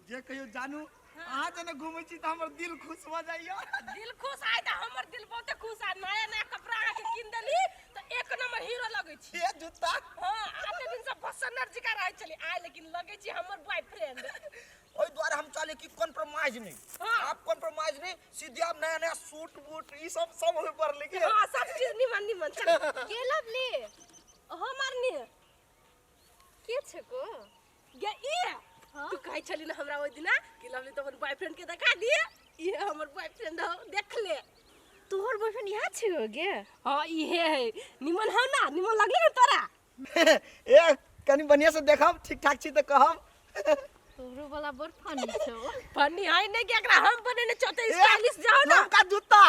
जे कहियो जानू, अहाँ जेना घूमै छी तऽ हमर दिल खुश भऽ जाइया। दिल खुश आइ तऽ हमर दिल बहुते खुश आ नया नया कपड़ा अहाँके कीन देली तऽ एक नंबर हीरो लगै छी। ए जूता। हाँ, आते दिन से बसनर जी का रहै छली आइ, लेकिन लगै छी हमर बॉयफ्रेंड। ओहि दुआरे हम चाहली कि कॉम्प्रोमाइज नहीं। हाँ। आप कॉम्प्रोमाइज नहीं, सीधे आप नया नया सूट बूट ई सब सब होय पड़ले कि। हाँ, सब चीज निमन निमन। चल के लवली? हो मारनी। के छै को? गे ई। हाँ? तू कहै छली ना हमरा ओहि दिना कि लवली तो अपन बॉयफ्रेंड के देखा दिए, ई हमर बॉयफ्रेंड हो, देख ले। तोहर बॉयफ्रेंड यहाँ छै हो गे? हाँ, इहे है। निमन हो ना? निमन लगले ना तोरा? ए कनी बढ़िया से देखब, ठीक ठाक छी तऽ कहब। तोहरो वाला बड़ फनी छौ। फनी है नहीं कि एकरा हम बनेने चलते ए, स्टाइलिश जाओ ना। लमका जूता।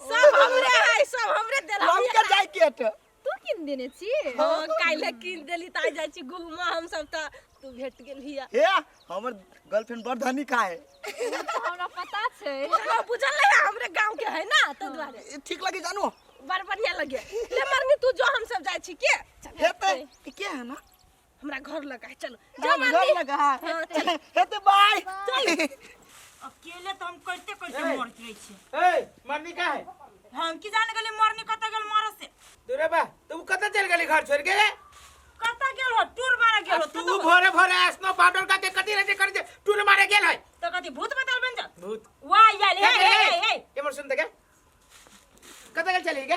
सब हमरे है, सब हमरे देल। लमका जैकेट। तू किन देने छी? हाँ, काल्हि किन देली तऽ आइ जाइ छी घूमऽ हम सब तऽ तू भेट गेलही। हे, हमर गर्लफ्रेंड बड़ धनी का है। ओ तऽ हमरा पता छै। तोरा बुझल नहीं है, हमरे गांव के है ना, तो दुआरे। ए, ठीक लगी जानू? बड़ बढ़िया लगे। ले मरनी तू जो, हम सब जाइ छी के? चल, हे ते, ई के है ना? हमरा घर लगा है, चलो। जा हाँ, मरनी। घर लगा है। हाँ, चल। हे ते बाय। चल। अकेले तो हम करते करते ए। मर जाइ छी। ए मरनी का है? हम की जाने गेली मरनी कतऽ गेल मरे से। तोरे बा तू कतऽ चल गेली घर छोड़ के? कतऽ गेल हो? टूर मारे गेल हो। तू भोरे भोरे स्नो पाउडर का के कथी रहे कर दे, टूर मारे गेल है। तो कथी भूत बताल बन जा? भूत। वाह यार, हे हे हे हे। एमर सुन त के कतऽ गेल चली गे?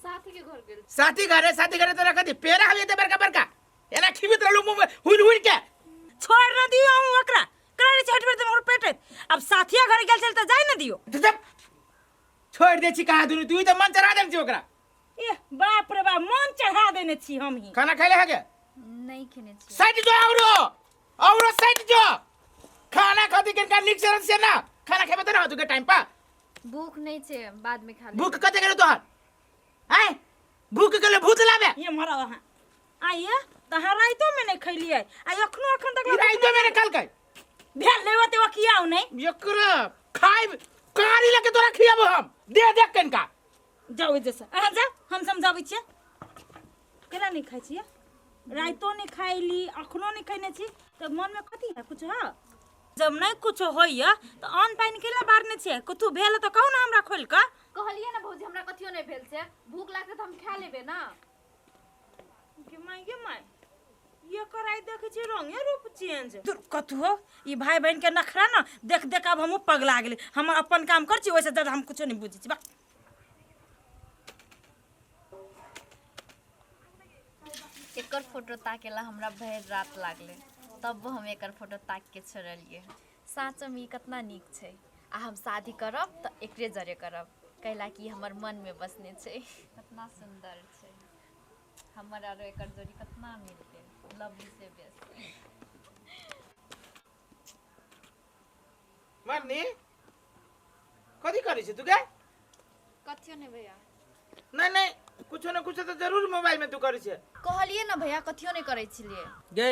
साथी के घर गेल। साथी घरे, साथी घरे तोरा कथी पेड़ा हवे ते बड़का बड़का एना खिबित रहलू मुंह में हुल हुल के। छोड़ न दियो हम ओकरा। करा रे छठ बेर त ओकर पेट। अब साथिया घर गेल छल त जाय न दियो। तो जब छोड़ दे छी कहाँ दुनू, तू त मन चढ़ा देल छी ओकरा। ए बाप रे बाप, मन चढ़ा देने छी हम ही। खाना खाइले है के? नहीं खेने छी। साइड जो औरो औरो साइड जो। खाना खाती किनका निक से से ना खाना खेबे त ना तू के टाइम पर। भूख नहीं छे, बाद में खा लेबै। भूख कते गेलो तोहर? आय भूख गेलो भूत लाबे। ये मरा वहाँ आइए त अहाँ राइतो में नहीं खैलिए आ एखनो अखन तक ई राइतो में ने खलकै। भेल नहीं होते वो किया नहीं। एकरा खाइब कारी लके तोरा खियाबो हम। दे दे कनका। जाओ जैसे अहाँ जाओ, हम समझाबै छियै। केना नहीं खाइ छियै? राइतो नहीं खाइली, अखनो नहीं खैने छी, तऽ मन में कथी है? कुछ है? जब नहीं कुछ होइया तऽ अन्न पानि केला बारने छियै? कथू भेल तऽ कहू ना हमरा खोलि कऽ। कहलियै ना भौजी, हमरा कथियो नहीं भेल छै, भूख लागतै तऽ हम खा लेबै ना। गे माय गे माय, ये कराई देखै छियै रंगे रूप चेंज। दूर कथू हो, ई भाई बहन के नखरा ना देख देख अब हमहूँ पगला गेली। हम अपन काम कर छी, ओहिसँ ज्यादा हम कुछो नहीं बुझै छी। बा एकर फोटो ताकेला हमरा भरि रात लागलै, तब हम एकर फोटो ताक के छोड़लियै। साँचोमे ई कतना नीक छै आ हम शादी करब तऽ एकरे जरे करब, कैला कि हमर मनमे बसने छै। कतना सुन्दर छै हमर आरो एकर जोड़ी, कतना मिलतै लवली से बेसी। मरनी कथी करै छै तू गे? कथियो नहीं भैया। नहीं नहीं, कुछो न कुछो तो जरूर मोबाइल में तू करै छै। कहलियै ना भैया, कथियो नहीं करै छलियै। गे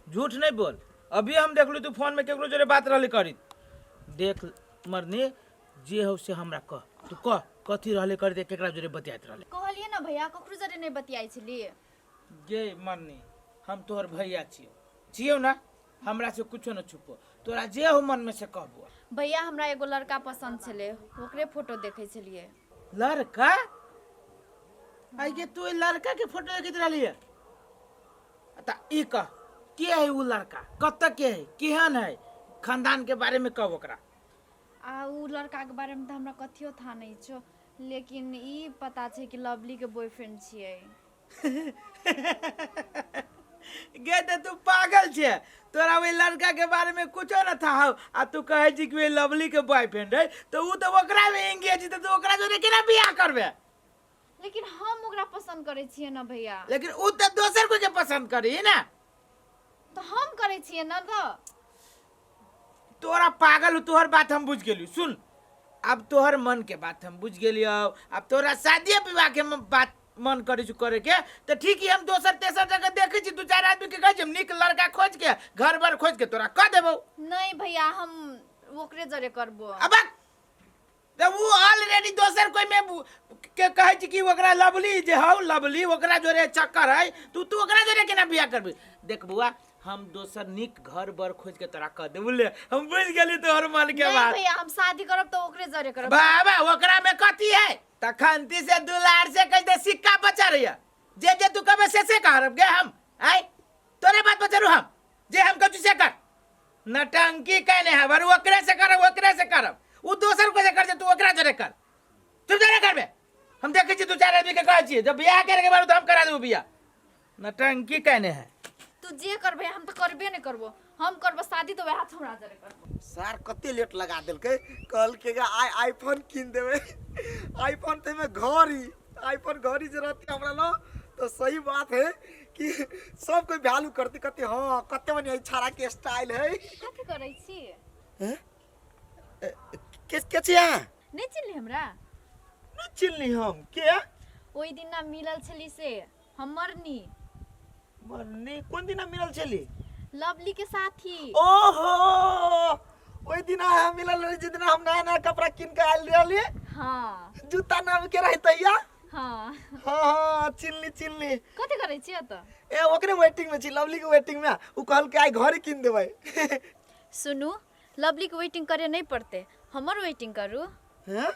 झूठ नहीं बोल, अभी हम देखलू तू फोन में केकरो जोरे बात रहली करी। देख मरनी, जे हो से हमरा कह, तू कह कथी रहले करी, केकरा जोरे बतियाइत रहले। कहलियै ना भैया, ककरो जरे नहीं बतियाइ छलियै। गे मरनी, हम तोहर भैया छियौ, छियौ ना, हमरा से कुछो न छुपो, तोरा जे हो मन में से कहबो। भैया, हमरा एगो लड़का पसंद छलै, ओकरे फोटो देखै छलियै। लड़का? आई गे तू लड़का के फोटो देखैत रहली है? त ई कह के है उ लड़का, कत के है, केहन है, खानदान के बारे में कह ओकरा। आ उ लड़का के बारे में तऽ हमरा कथियो था नहीं छो, लेकिन ई पता छै कि लवली के बॉयफ्रेंड छियै। गे त तू पागल छे, तोरा ओहि लड़का के बारे में कुछो न था हौ, आ तू कहै छी कि ओहि लवली के बॉयफ्रेंड है, त उ त ओकरा में एंगेज, त तू ओकरा जोरे केना बियाह करबे? लेकिन हम ओकरा पसंद करै छियै ना भैया। लेकिन उ त दोसर कोई के पसंद करी ना। तऽ हम करै छियै ना। तऽ तोरा पागल हो, तोहर बात हम बुझ गेलियो। सुन, अब तोहर मन के बात हम बुझ गेलियो, अब तोरा शादी विवाह के बात मन करे छु करे के तो ठीक ही, हम दोसर तेसर जगह देखे छी, दू चार आदमी के कहै छी, हम नीक लड़का खोज के घर बर खोज के तोरा कह देबौ। नहीं भैया, हम ओकरे जरे करबो। अब त उ ऑलरेडी दोसर कोई में के कहै छी कि ओकरा लवली जे हौ, लवली ओकरा जोरे चक्कर है, तू तू ओकरा जोरे केना बियाह करबी? देख बुआ, हम दोसर नीक घर बर खोज के तोरा कह देबू ले। हम बुझ गेली तोहर मन के नहीं बात। भैया, हम शादी करब तो ओकरे जरे करब। बाबा ओकरा में कथी है? तखनती से दुलार से कह दे सिक्का बचा रही है। जे जे तू कबे से कहब गे हम आय तोरे बात बचरू हम जे हम कछु से कर नटंकी कहने है बर ओकरे से करब ओकरे से करब उ दोसर को से कर जे तू ओकरा जरे कर तू जरे करबे। हम देखे छी दू चार आदमी के कहै छियै जब बियाह करे के बारू तो हम करा देबू बियाह। नटंकी कहने है। तू जे करबे हम तो करबे नहीं करबो, हम करबो शादी तो वएह छोड़ा जरे करबो। सर कते लेट लगा देलकै, कहलकै कि आइ आईफोन कीन देबै। आईफोन ते में घड़ी, आईफोन घड़ी जे रहती हमरा लग तो सही बात है कि सब कोई वैल्यू करती, कहती हाँ कते बढ़िया ई छाड़ा के स्टाइल है। कथी करै छी? हैं? के छी अहाँ? नहीं चिन्हली हमरा? नहीं चिन्हली हम। के? ओहि दिन ना मिलल छली से हम मरनी। मरनी कोन दिन मिलल छली? लवली के साथी। ओहो ओहि दिन अहाँ मिलल रही जिस दिन हम नया नया कपड़ा कीन के आयल रहली। हाँ। जूता नाम के रही तैया। हाँ। हाँ हाँ चिन्हली चिन्हली। कथी करै छी एतऽ? ए ओकरे वेटिंग में छी, लवली के वेटिंग में। उ कहल के आइ घरे कीन देबै। सुनू, लवली के वेटिंग करे नहीं पड़ते, हमर वेटिंग करू। हैं?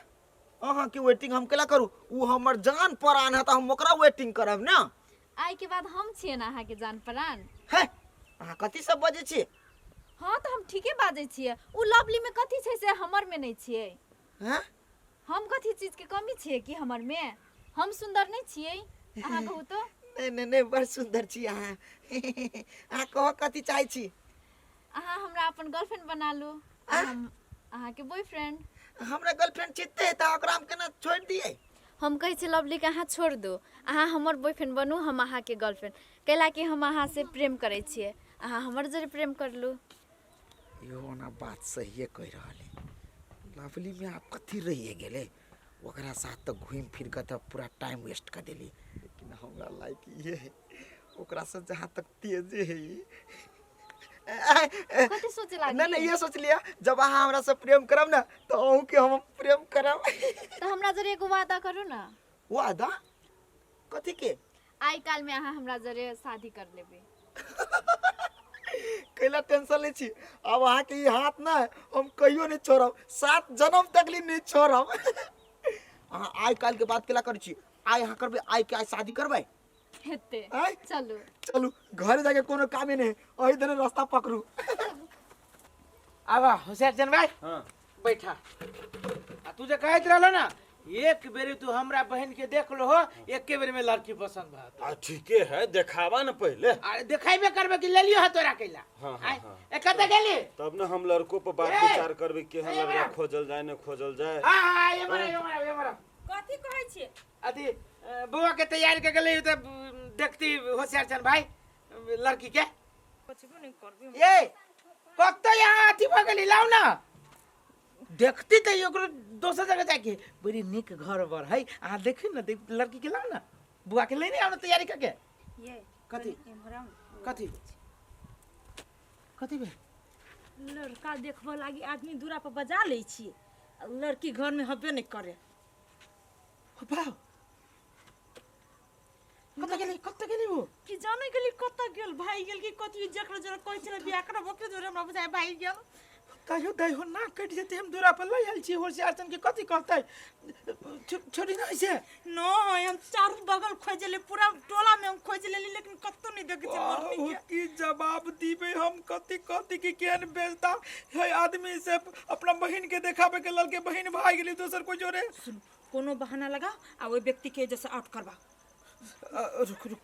अहाँ के वेटिंग हम केला करू? उ हमर जान परान है त हम ओकरा वेटिंग करब ना। आइ के बाद हम छियै ना अहाँ के जान परान। है अहाँ कथी सब बजै छियै? हाँ तो हम ठीके बाजै छियै। उ लवली में कथी छै से हमर में नहीं छियै। हैं? हम कथी चीज के कमी छियै कि हमर में? हम सुंदर नहीं छियै? अहाँ कहू तो। नहीं नहीं नहीं बड़ सुंदर छी अहाँ। अहाँ कहो कथी चाहै छी? अहाँ हमरा अपन गर्लफ्रेंड बना लू, हम अहाँ के बॉयफ्रेंड। हमरा गर्लफ्रेंड छिते त ओकरा हम केना छोड़ दियै? हम कहै छी लवली के अहाँ छोड़ दू, अहाँ हमर बॉयफ्रेंड बनू, हम अहाँ के गर्लफ्रेंड। कैला कि हम अहाँ से प्रेम करै छियै, अहाँ हमर जरे प्रेम करलू। इहो ना बात सहिए कहि रहल है। लवली में आप कथी रहिए गेलै? ओकरा साथ तो घूमि फिर के तो पूरा टाइम वेस्ट कर देली। लेकिन हमरा लाइक ये है ओकरा से जहाँ तक तेजे है ई। कथी सोचे लागली? नहीं नहीं ये सोच लिया जब अहाँ हमरा से प्रेम करब ना तो अहूँ के हम प्रेम करब। तो हमरा जरे एगो वादा करू ना। वादा? कथी के? आइ काल में अहाँ हमरा जरे शादी कर लेबे। कैला टेंशन ले छी, अब अहाँ के ई हाथ ना हम कहियो नहीं छोड़ब, 7 जन्म तक ली नहीं छोड़ब। अहाँ आइ काल के बात केला करै छी? आइ अहाँ करबै, आइ के आइ शादी करबै? हेतै। आइ? चलू। चलू, घर जाके कोनो कामे नहीं, ओही दने रास्ता पकड़ू। आबा होशियार चंद भाई। हाँ। बैठा। आ तू जे कहैत रहलो ना एक बेर तू हमरा बहन के देख लो हो, एके बेर में लड़की पसंद भा। आ ठीके है, देखावा न पहले। अरे देखाइबे करबे कि ले लियो है तोरा कैला। हाँ, हाँ, आय, हाँ। ए कत गेली? तब न हम लड़को पर बात ए! विचार करबे केहन ए, लड़का बड़ा। खोजल जाए न खोजल जाए। हाँ, हाँ, ये मरा, ये मरा, ये मरा। कथी कहै छियै? अथी, बउआ के तैयारी के गेलै त देखती होशियार चंद भाई लड़की के। बचबो नहीं करबे। ए कत यहाँ अथी भ गेली, लाउ ना। देखती त ओकरो दोसर जगह जाके बड़ी नीक घर बर है, अहाँ देखी ना, देख, लड़की के लाउ ना, बुआ के लेने आओ ना तैयारी करके। ये कथी? एम्हर आउ ना। कथी? कथी भेल? लड़का देखबऽ लागी आदमी दूरा पर बजा लै छियै, लड़की घर में हबे नहीं करे। हो बाप। कतऽ गेली? कतऽ गेली वो? कि जाने गेली कतऽ गेल, भागि गेल कि कथी? जकरा जरा कहै छलै बियाह करब ओकरे जोरे हमरा बुझाइ भागि गेल। कहियो दैहो ना कटि जेतै, हम दूरा पर लऽ आयल छी होशियार सन के कथी कहतै? छोड़ी ना ऐसे। नहीं, हम चारू बगल खोजि लेली, पूरा टोला में हम खोजि लेली, लेकिन कतौ नहीं देखै छियै मरनी के। की जवाब दीबै हम? कथी कहती कि केहन बेचता है आदमी से अपना बहिन के देखाबे के ललके बहिन भागि गेली दोसर कोई जोरे। सुन, कोनो बहाना लगा आ ओहि व्यक्ति के जैसे आउट करबा। रुक रुक।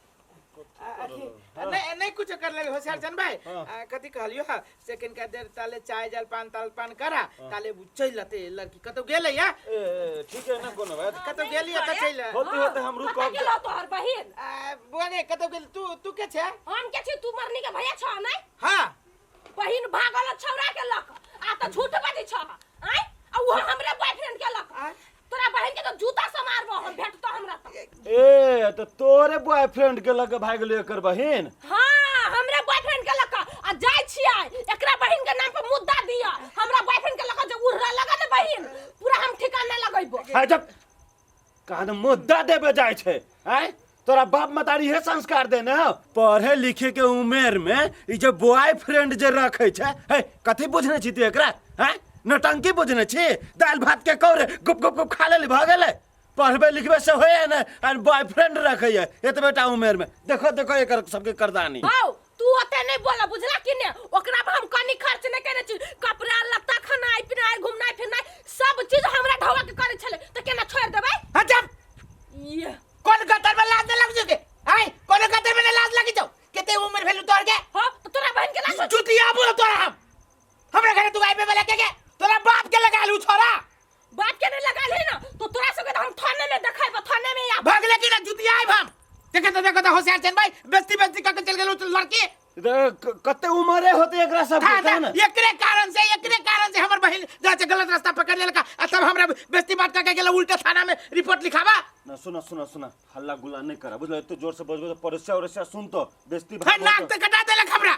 नहीं नहीं कुछ कर ले होशियार चंद भाई। कथी कहलियो हा से किनका देर ताले चाय जल पान ताल पान करा ताले उ चलि लेतै लड़की कतौ गेलै या? ए, ए, ठीक है ना कोनो बात। कतौ गेली त चलि। होते होते हम रुकब। कतौ गेलौ तोहर बहिन? बुआ गे कतौ गेल? तू के छे? हम के छी? तू मरनी के भैया छह नै? हां। बहिन भागल छौरा के लक आ त झूठ बाजै छह। आय आ उ हमरे बॉयफ्रेंड के लक। तोरा बहिन के तो जूता से मारबो हम, भेटतो हमरा त। ए त तोरे बॉयफ्रेंड के लग भाग गेलै एकर बहिन? हां, हमरे बॉयफ्रेंड के लक आ जाय छियै एकरा बहिन के नाम पर मुद्दा दिया। हमरा बॉयफ्रेंड के लक जे उड़रा लगा ने बहिन, पूरा हम ठिकाना लगैबो। हाय जब कान मुद्दा देबे जाय छै। आय तोरा बाप मतारी हे संस्कार देने हो। पढ़े लिखे के उमेर में ई जे बॉयफ्रेंड जे रखे छै, हे कथी बुझने छी तू एकरा? हैं, नौटंकी बुझने छी? दालि भात के कौरे गुप गुप गुप खा लेली भऽ गेलै। पढ़बे लिखबे से होए ने आ बॉयफ्रेंड रखैया एतबे टा उमेर में। देखो देखो एकर सबके करदानी। हौ, तू ओते नहीं बोला, बुझला कि ने? ओकरा पर हम कनी खर्च नहीं केने छी। कपड़ा लत्ता, खानाइ पिनाइ, घुमनाइ फिरनाइ सब चीज हमरा ढवा के करे छले, त केना छोड़ देबै? हाँ चुप। ये कोन गतर में लाज नहीं लग चुके आय? कोन गतर में नहीं लाज लगी जाओ? केते उम्र भेलु तोर के? हां, त तोरा बहन के लाज जुतिया बोल तोरा। हम हमरा घरे तू आइबे वाला के के तोरा बाप के लगा लू छोरा। बाप के नहीं लगा ले ना तो तोरा सबके तो हम थाने में देखाइब, थाने में आ भागले की ना जुतिया आइब हम। देखे तो देखो तो होशियार चंद भाई बेइज्जती बेइज्जती करके चल गेलू लड़की। कते उमरे होते एकरा सब था के था ना? एकरे कारण से हमर बहिन जाचे गलत रास्ता पकड़ लेलका आ तब हमरा बेइज्जती बात करके गेल उल्टा थाना में रिपोर्ट लिखावा। ना सुना सुना सुना, हल्ला गुल्ला नहीं करा, बुझल? एते जोर से बजबे तो पड़ोसिया उड़ोसिया सुन तो बेइज्जती है नाक ते कटा देलक हमरा।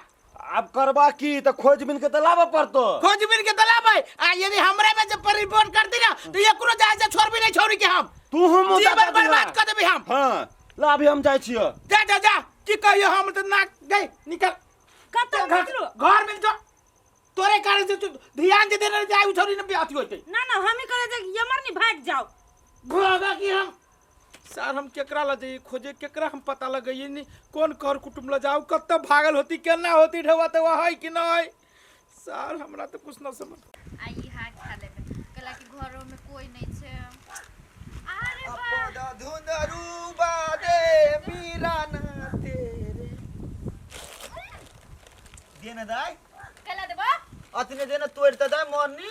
अब करबा की त खोजबीन के त लाबे पड़तो। खोजबीन के त लाबे आ यदि हमरे में जब पर रिपोर्ट कर दी ना तो एकरो जाय से छोड़बी नहीं छोड़ी के हम। तू हम जीवन बर्बाद कर देबी हम। हां, ला अभी हम जाय छियो। जा जा जा, की कहियो हम त नाक गई निकल। कतौ घर निकलू? घर में जो तोरे कारण से तू ध्यान दे देने जाय छोड़ी न अथी होते। ना ना, हम ही करे जे यमर नहीं भाग जाओ। भागा की हम सर, हम केकरा ल जाइए खोजे, केकरा हम पता लगैए नहीं, कौन कर कुटुम्ब ल जाओ, कत भागल होती, केना होती, ढेवा तेवा है कि नहीं सर, हमरा तो कुछ न समझ। आ ई हाथ खा लेबै, कहला कि घरो में कोई नहीं छै। अरे वाह! धुन रूबा दे मीरा ना तेरे देने दाई। कहला देबो? अतने देने तोड़ त दाई मरनी।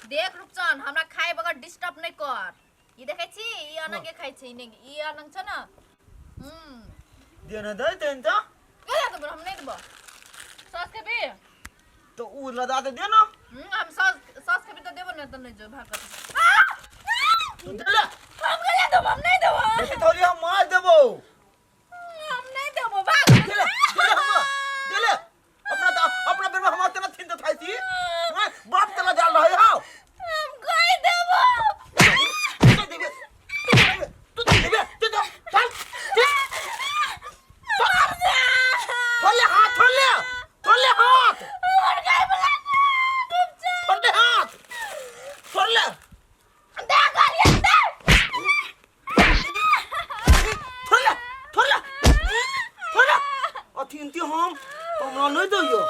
देख रूपचन, हमरा खाए बगैर डिस्टर्ब नहीं कर। ई देखै छी, ई अनंगे खाइ छै, ई नहि, ई अनंग छ न। देने दाई तेन त। कहला देबो? हम नहीं देबो। सॉस खेबी? तो उ लदा दे ना। हम सॉस सॉस खेबी त देबो, नहीं त नहीं जो भाग। तू देले। हम कहला देबो? हम नहीं देबो। बेटी थोड़ी हम मार देबो। हम नहीं देबो, भाग। देले देले हमरा देले। अपना त अपना बेर में हम तेना थिन त थाई थी बाप तला डाल रहे हो। हम कहि देबो। तू देबे, तू देबे, तू देबे, तू दे चल छोड़ ले हाथ, छोड़ ले, छोड़ ले हाथ, छोड़ ले हाथ, छोड़ ले। दे गालियां दे। छोड़ ले, छोड़ ले, छोड़ ले। अथिनती हम हमरा नहीं दइयो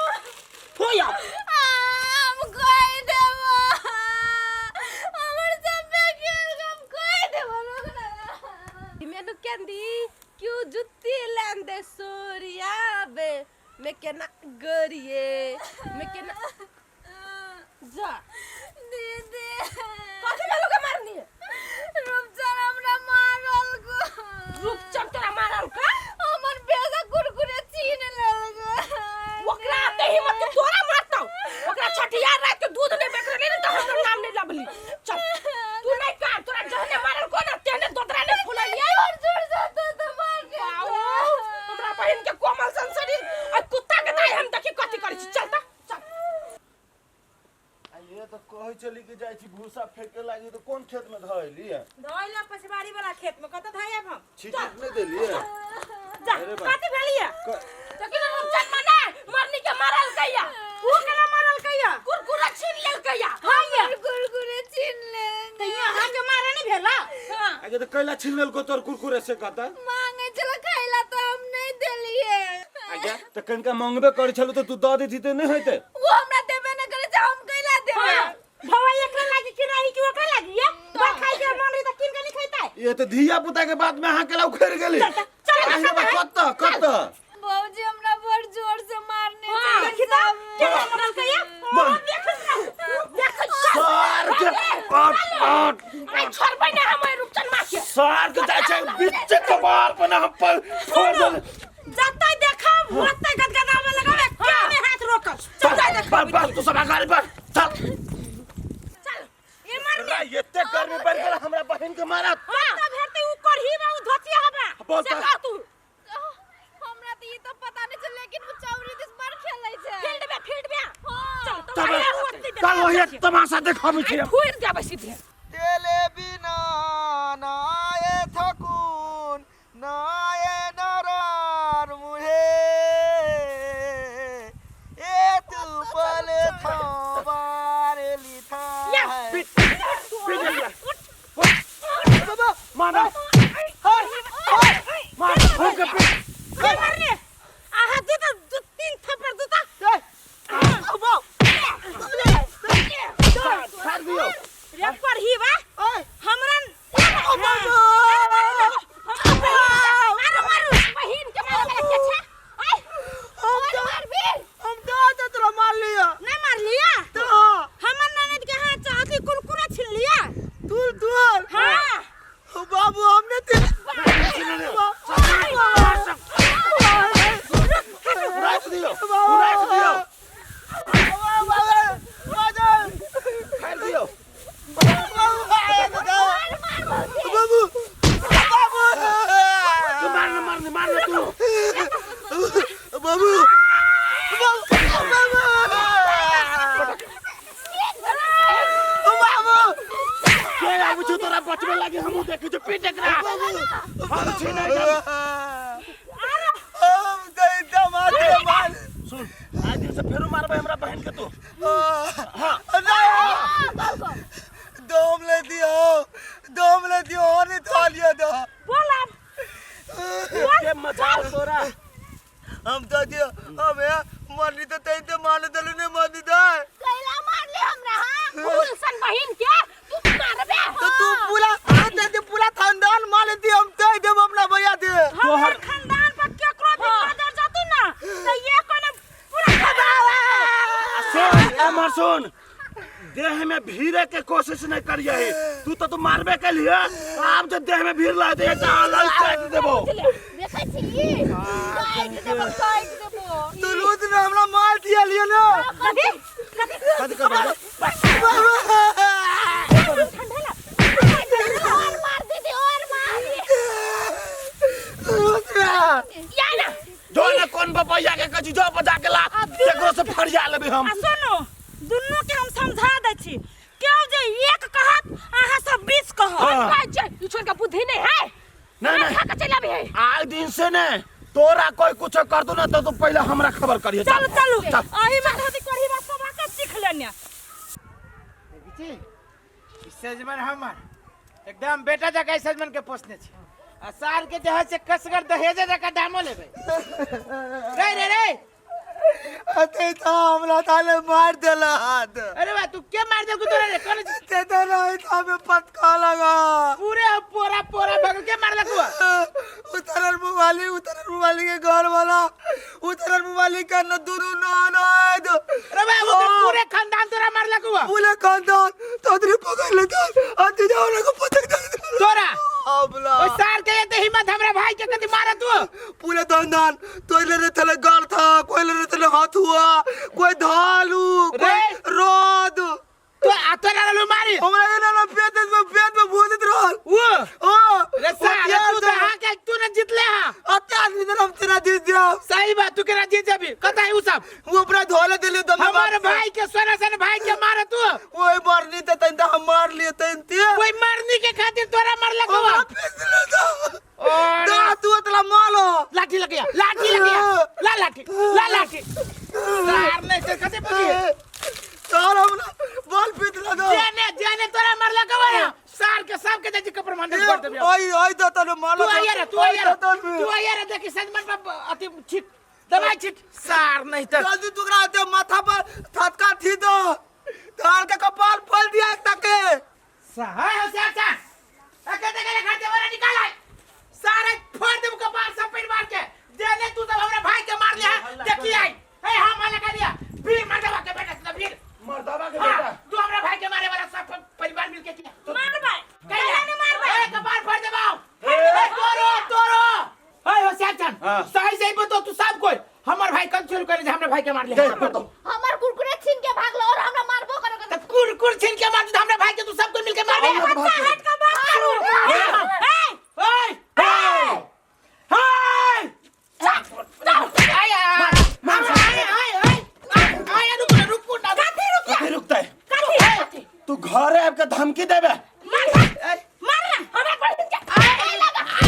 थोया। हम कहि देबो, हमर सब खेल हम कहि देबो, रुक ना। ਮੈਨੂੰ ਕਹਿੰਦੀ ਕਿਉਂ ਜੁੱਤੀ ਲੈਂਦੇ ਸੋਰੀਆ ਵੇ, ਮੈਂ ਕਹਿਣਾ ਗਰੀਏ, ਮੈਂ ਕਹਿਣਾ जा। दीदी। कथी भेलो के मारनी? रूपचन हमरा मारल गो। रूपचन तोरा मारल का? हमर बेजा कुरकुरे छीन लेलको। ओकरा आते हिम्मत के तोरा मारतौ? ओकरा छठियार रात के दूध नहीं बेच रहले ने त हमर नाम नहीं लबली। चल तू नहीं कर, तोरा जहने मारल को ना तेहने दोदरा नहीं फुललिए। जोर जोर से तो मार। आओ, हमरा बहिन के कोमल सन शरीर आ कुत्ता के दाई हम देखी कथी करै छी। चल त चल। आ ये तो कहै छली कि जाइ छी भूसा फेके लागी, तो कोन खेत में धइली? धोइला पछवाड़ी वाला खेत में। कतऽ धोइब हम? छीट नहीं देलिए? जा। अरे बा। कथी भेलिए? तो कि रूपचन मने मरनी के मारल कैया? ऊ केना मारल कैया? कुरकुरा छीन लेल कैया। हाँ ये। कुरकुरे छीन ले। तऽ यहाँ अहाँके मारे नहीं भेला? हां। आगे तो कैला छीन लेलको तोर कुरकुरे से कहता? मांगे छल खाइला तो हम नहीं देलिए। आगे तो कनिका मंगबे करै छलु तो तू दऽ देती तऽ नहि होइते? वो हमरा देबे न करे छै, हम कैला देबे? भवा एकरा लागी कि नहीं कि ओकरा लागी? ये बा खाइ के मन रही तऽ कीन के नहीं खैतै। ये तो धिया पुता के बात में अहाँ केला उखड़ गेली। चल, चल, आहि रे बा, कत्त कत्त? भौजी हमरा बड़ जोर से मारने हाँ। छै। देखी तऽ केना मारल कैया। मार। देख देख। सार के आट आट। आई छोड़बै ना हम रूपचन माँ के। सार के जाइ छै बीच कपार पर ना हम पर फोड़ देले। जतै देखब ओतै गदगदाबे लगबै, के में हाथ रोकब। चल जाय देखब। बस बस, तू सब अगाड़ी बढ़, चल। चल। ए मरनी। रा, एते गर्मी बढ़ गेल, हमरा बहिन के मारत। कत्ता भेटतै उ करही बा, उ धोतिया हबा। बोल से तऽ। कह तू। हमरा तऽ ई तऽ पता नहीं छै, लेकिन ओ चौरी दिस बड़ खेलै छै। फील्ड में, फील्ड में चल तो। तब ओते चल, वही तमाशा देखाबै छी। फूर देबै सीधे। तेले बिना नाए थकुन नाए। मारबे लागे हमहूँ देखै छी पीट एकरा हम छी नहि हम हम दैता मार मार सुन आइ दिन से फेरो मारबे हमरा बहन के तू हाँ दम ले दियो दम ले दियो और नहीं था लिया दो बोल आब के मजाल तोरा हम तो दियो हम या मरनी तो तई तो मार दलू ने मरनी दे कैला मार ले हमरा हां फूल सन बहिन के तू मारबे तो तू पूरा ते ते पूरा खानदान मार दी हम तई देब अपना भैया दे हमर खानदान पर केकरो भी नजर जतू ना त ये कोने पूरा सुन एमहर सुन देह में भीड़े के कोशिश नहीं करिए तू तो तू मारबे के लिए आब जे देह में भीड़ ला दे त अलग काट देबो देखै छी काटि देबो काटि देबो तू लूट में हमरा मार दिया लियो ना कथी कथी कथी करबे और मार दीदी और मार लूट में या ना जो ने कोन बपैया के कछु जो बजा के ला केकरो से फरिया लेबे हम आ सुनू दुनू के हम समझा दै छी केओ जे एक कहत अहाँ सब बीस कहत हाँ। भाई जे ई छोड़ के बुद्धि नहीं है नहीं, नहीं। खा के चला भी है आज दिन से ने तोरा कोई कुछ कर दू ना तो तू पहले हमरा खबर करिए चलू चलू चल। अही में धोती करही बा सब आके सीख लेने देखै छी ई सजमन हमर एकदम बेटा जकाँ ई सजमन के पोसने छी आ सार के जे है से कसगर दहेजे जकाँ दामो लेबै रे रे रे अते था हमरा थाले मार देला हाथ अरे बा तू के मार देलकू तोरा रे कौन ते तो नहीं था में पटका लगा पूरे पोरा पोरा भगल के मार देलकू उतरल मुवाली उतरल मुवाली के घर वाला उतरल मुवाली का न दुनु न न अरे बा वो पूरे खानदान तोरा मारलकू पूरे खानदान तोदरी पकड़ लेता आते जाओ ना को पटक दे तोरा अबला ओइ सार के एते हिम्मत हमरा भाई के कथी मारे तू पूरे खानदान तो ले रे थले गाल था कोई ले रे थले हाथ हुआ कोई धालू कोई रे। रोद तो आ तोरा रहलू मारी हमरा ये ना पेट में पेट में भूजित रहल वो ओ रे सार तू तो हाँ के तू ना जीतले हां अत्ते आदमी तो हम तेरा जीत दिया सही बात तू केना जीत जाबी कता है उ सब वो अपना धोले दिले दम हमारे भाई के सोना सन भाई के मारे तू ओए मरनी त तन हम मार लिए तन ते कोई मारनी के खातिर तोरा मारलक हुआ हमरा पीस ले दा और दा तू इतना मालो लाठी लग गया लाठी लग गया ला लाठी ला लाठी सार नहीं से कते बुझी सार हमरा बॉल पीट ले दो जाने जाने तोरा मारलक हुआ ना सार के सब के जाजी कपर मारने कर देबे ओए ओए दा तने मालो तू आया रे तू आया रे तू आया रे देखी सजमन पर अति छिट दवाई छिट सार नहीं तो जल्दी टुकड़ा दे माथा पर थटका थी दो धार के कपाल फोल दिया एक तके सहाय हो सार सार अके देखे ले घर वाला निकाल आए सारे फोड़ देब कपार सब पेट मार के देने तू सब हमरा भाई के मार लिया देखी आई ए हां मार लगा दिया भीड़ मार दबा के बेटा से भीड़ मर्दावा के हाँ, बेटा तू हमरा भाई के मारे वाला सब परिवार मिलके किया मारबै कैला नहीं मारबै ए कपार फोड़ देबाओ ए तोरो तोरो ओए होशियार चंद हाँ। सही सही बताओ तू सब कोई हमर भाई कन शुरू करे जे हमरा भाई के मार लिया दे बताओ हमर कुरकुरे छीन के भागलो और हमरा मारबो करो त कुरकुर छीन के मार हमरा भाई के तू सब कोई मिलके मार बच्चा हट के बात करू ए ओए हाय हाय आय आय आय आय रुक रुक ना कथी रुकिया कथी रुकतै कथी तू घरे आबि के धमकी देबे मार मार ना हमरा बहिन के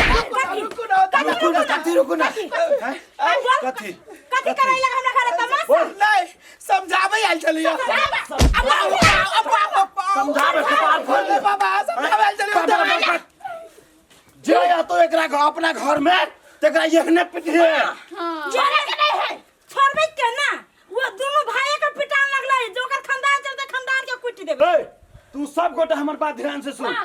रुकू ना कथी रुकू ना हैं? कथी कथी करै लगा हमरा घरे तमाशा नहीं समझावे आयल छलियो समझावे कपार फोड़ दे बाबा समझावे आयल छलियो जे या तो एकरा अपना घर में तेकरा एहने पिटिए छोड़े के नहीं है छोड़बे के ना वो दोनों भाई के पिटान लगलै जो ओकर खानदान चलते खानदान के कुटि देबै ए, तू सब गोटे हमर बात ध्यान से सुन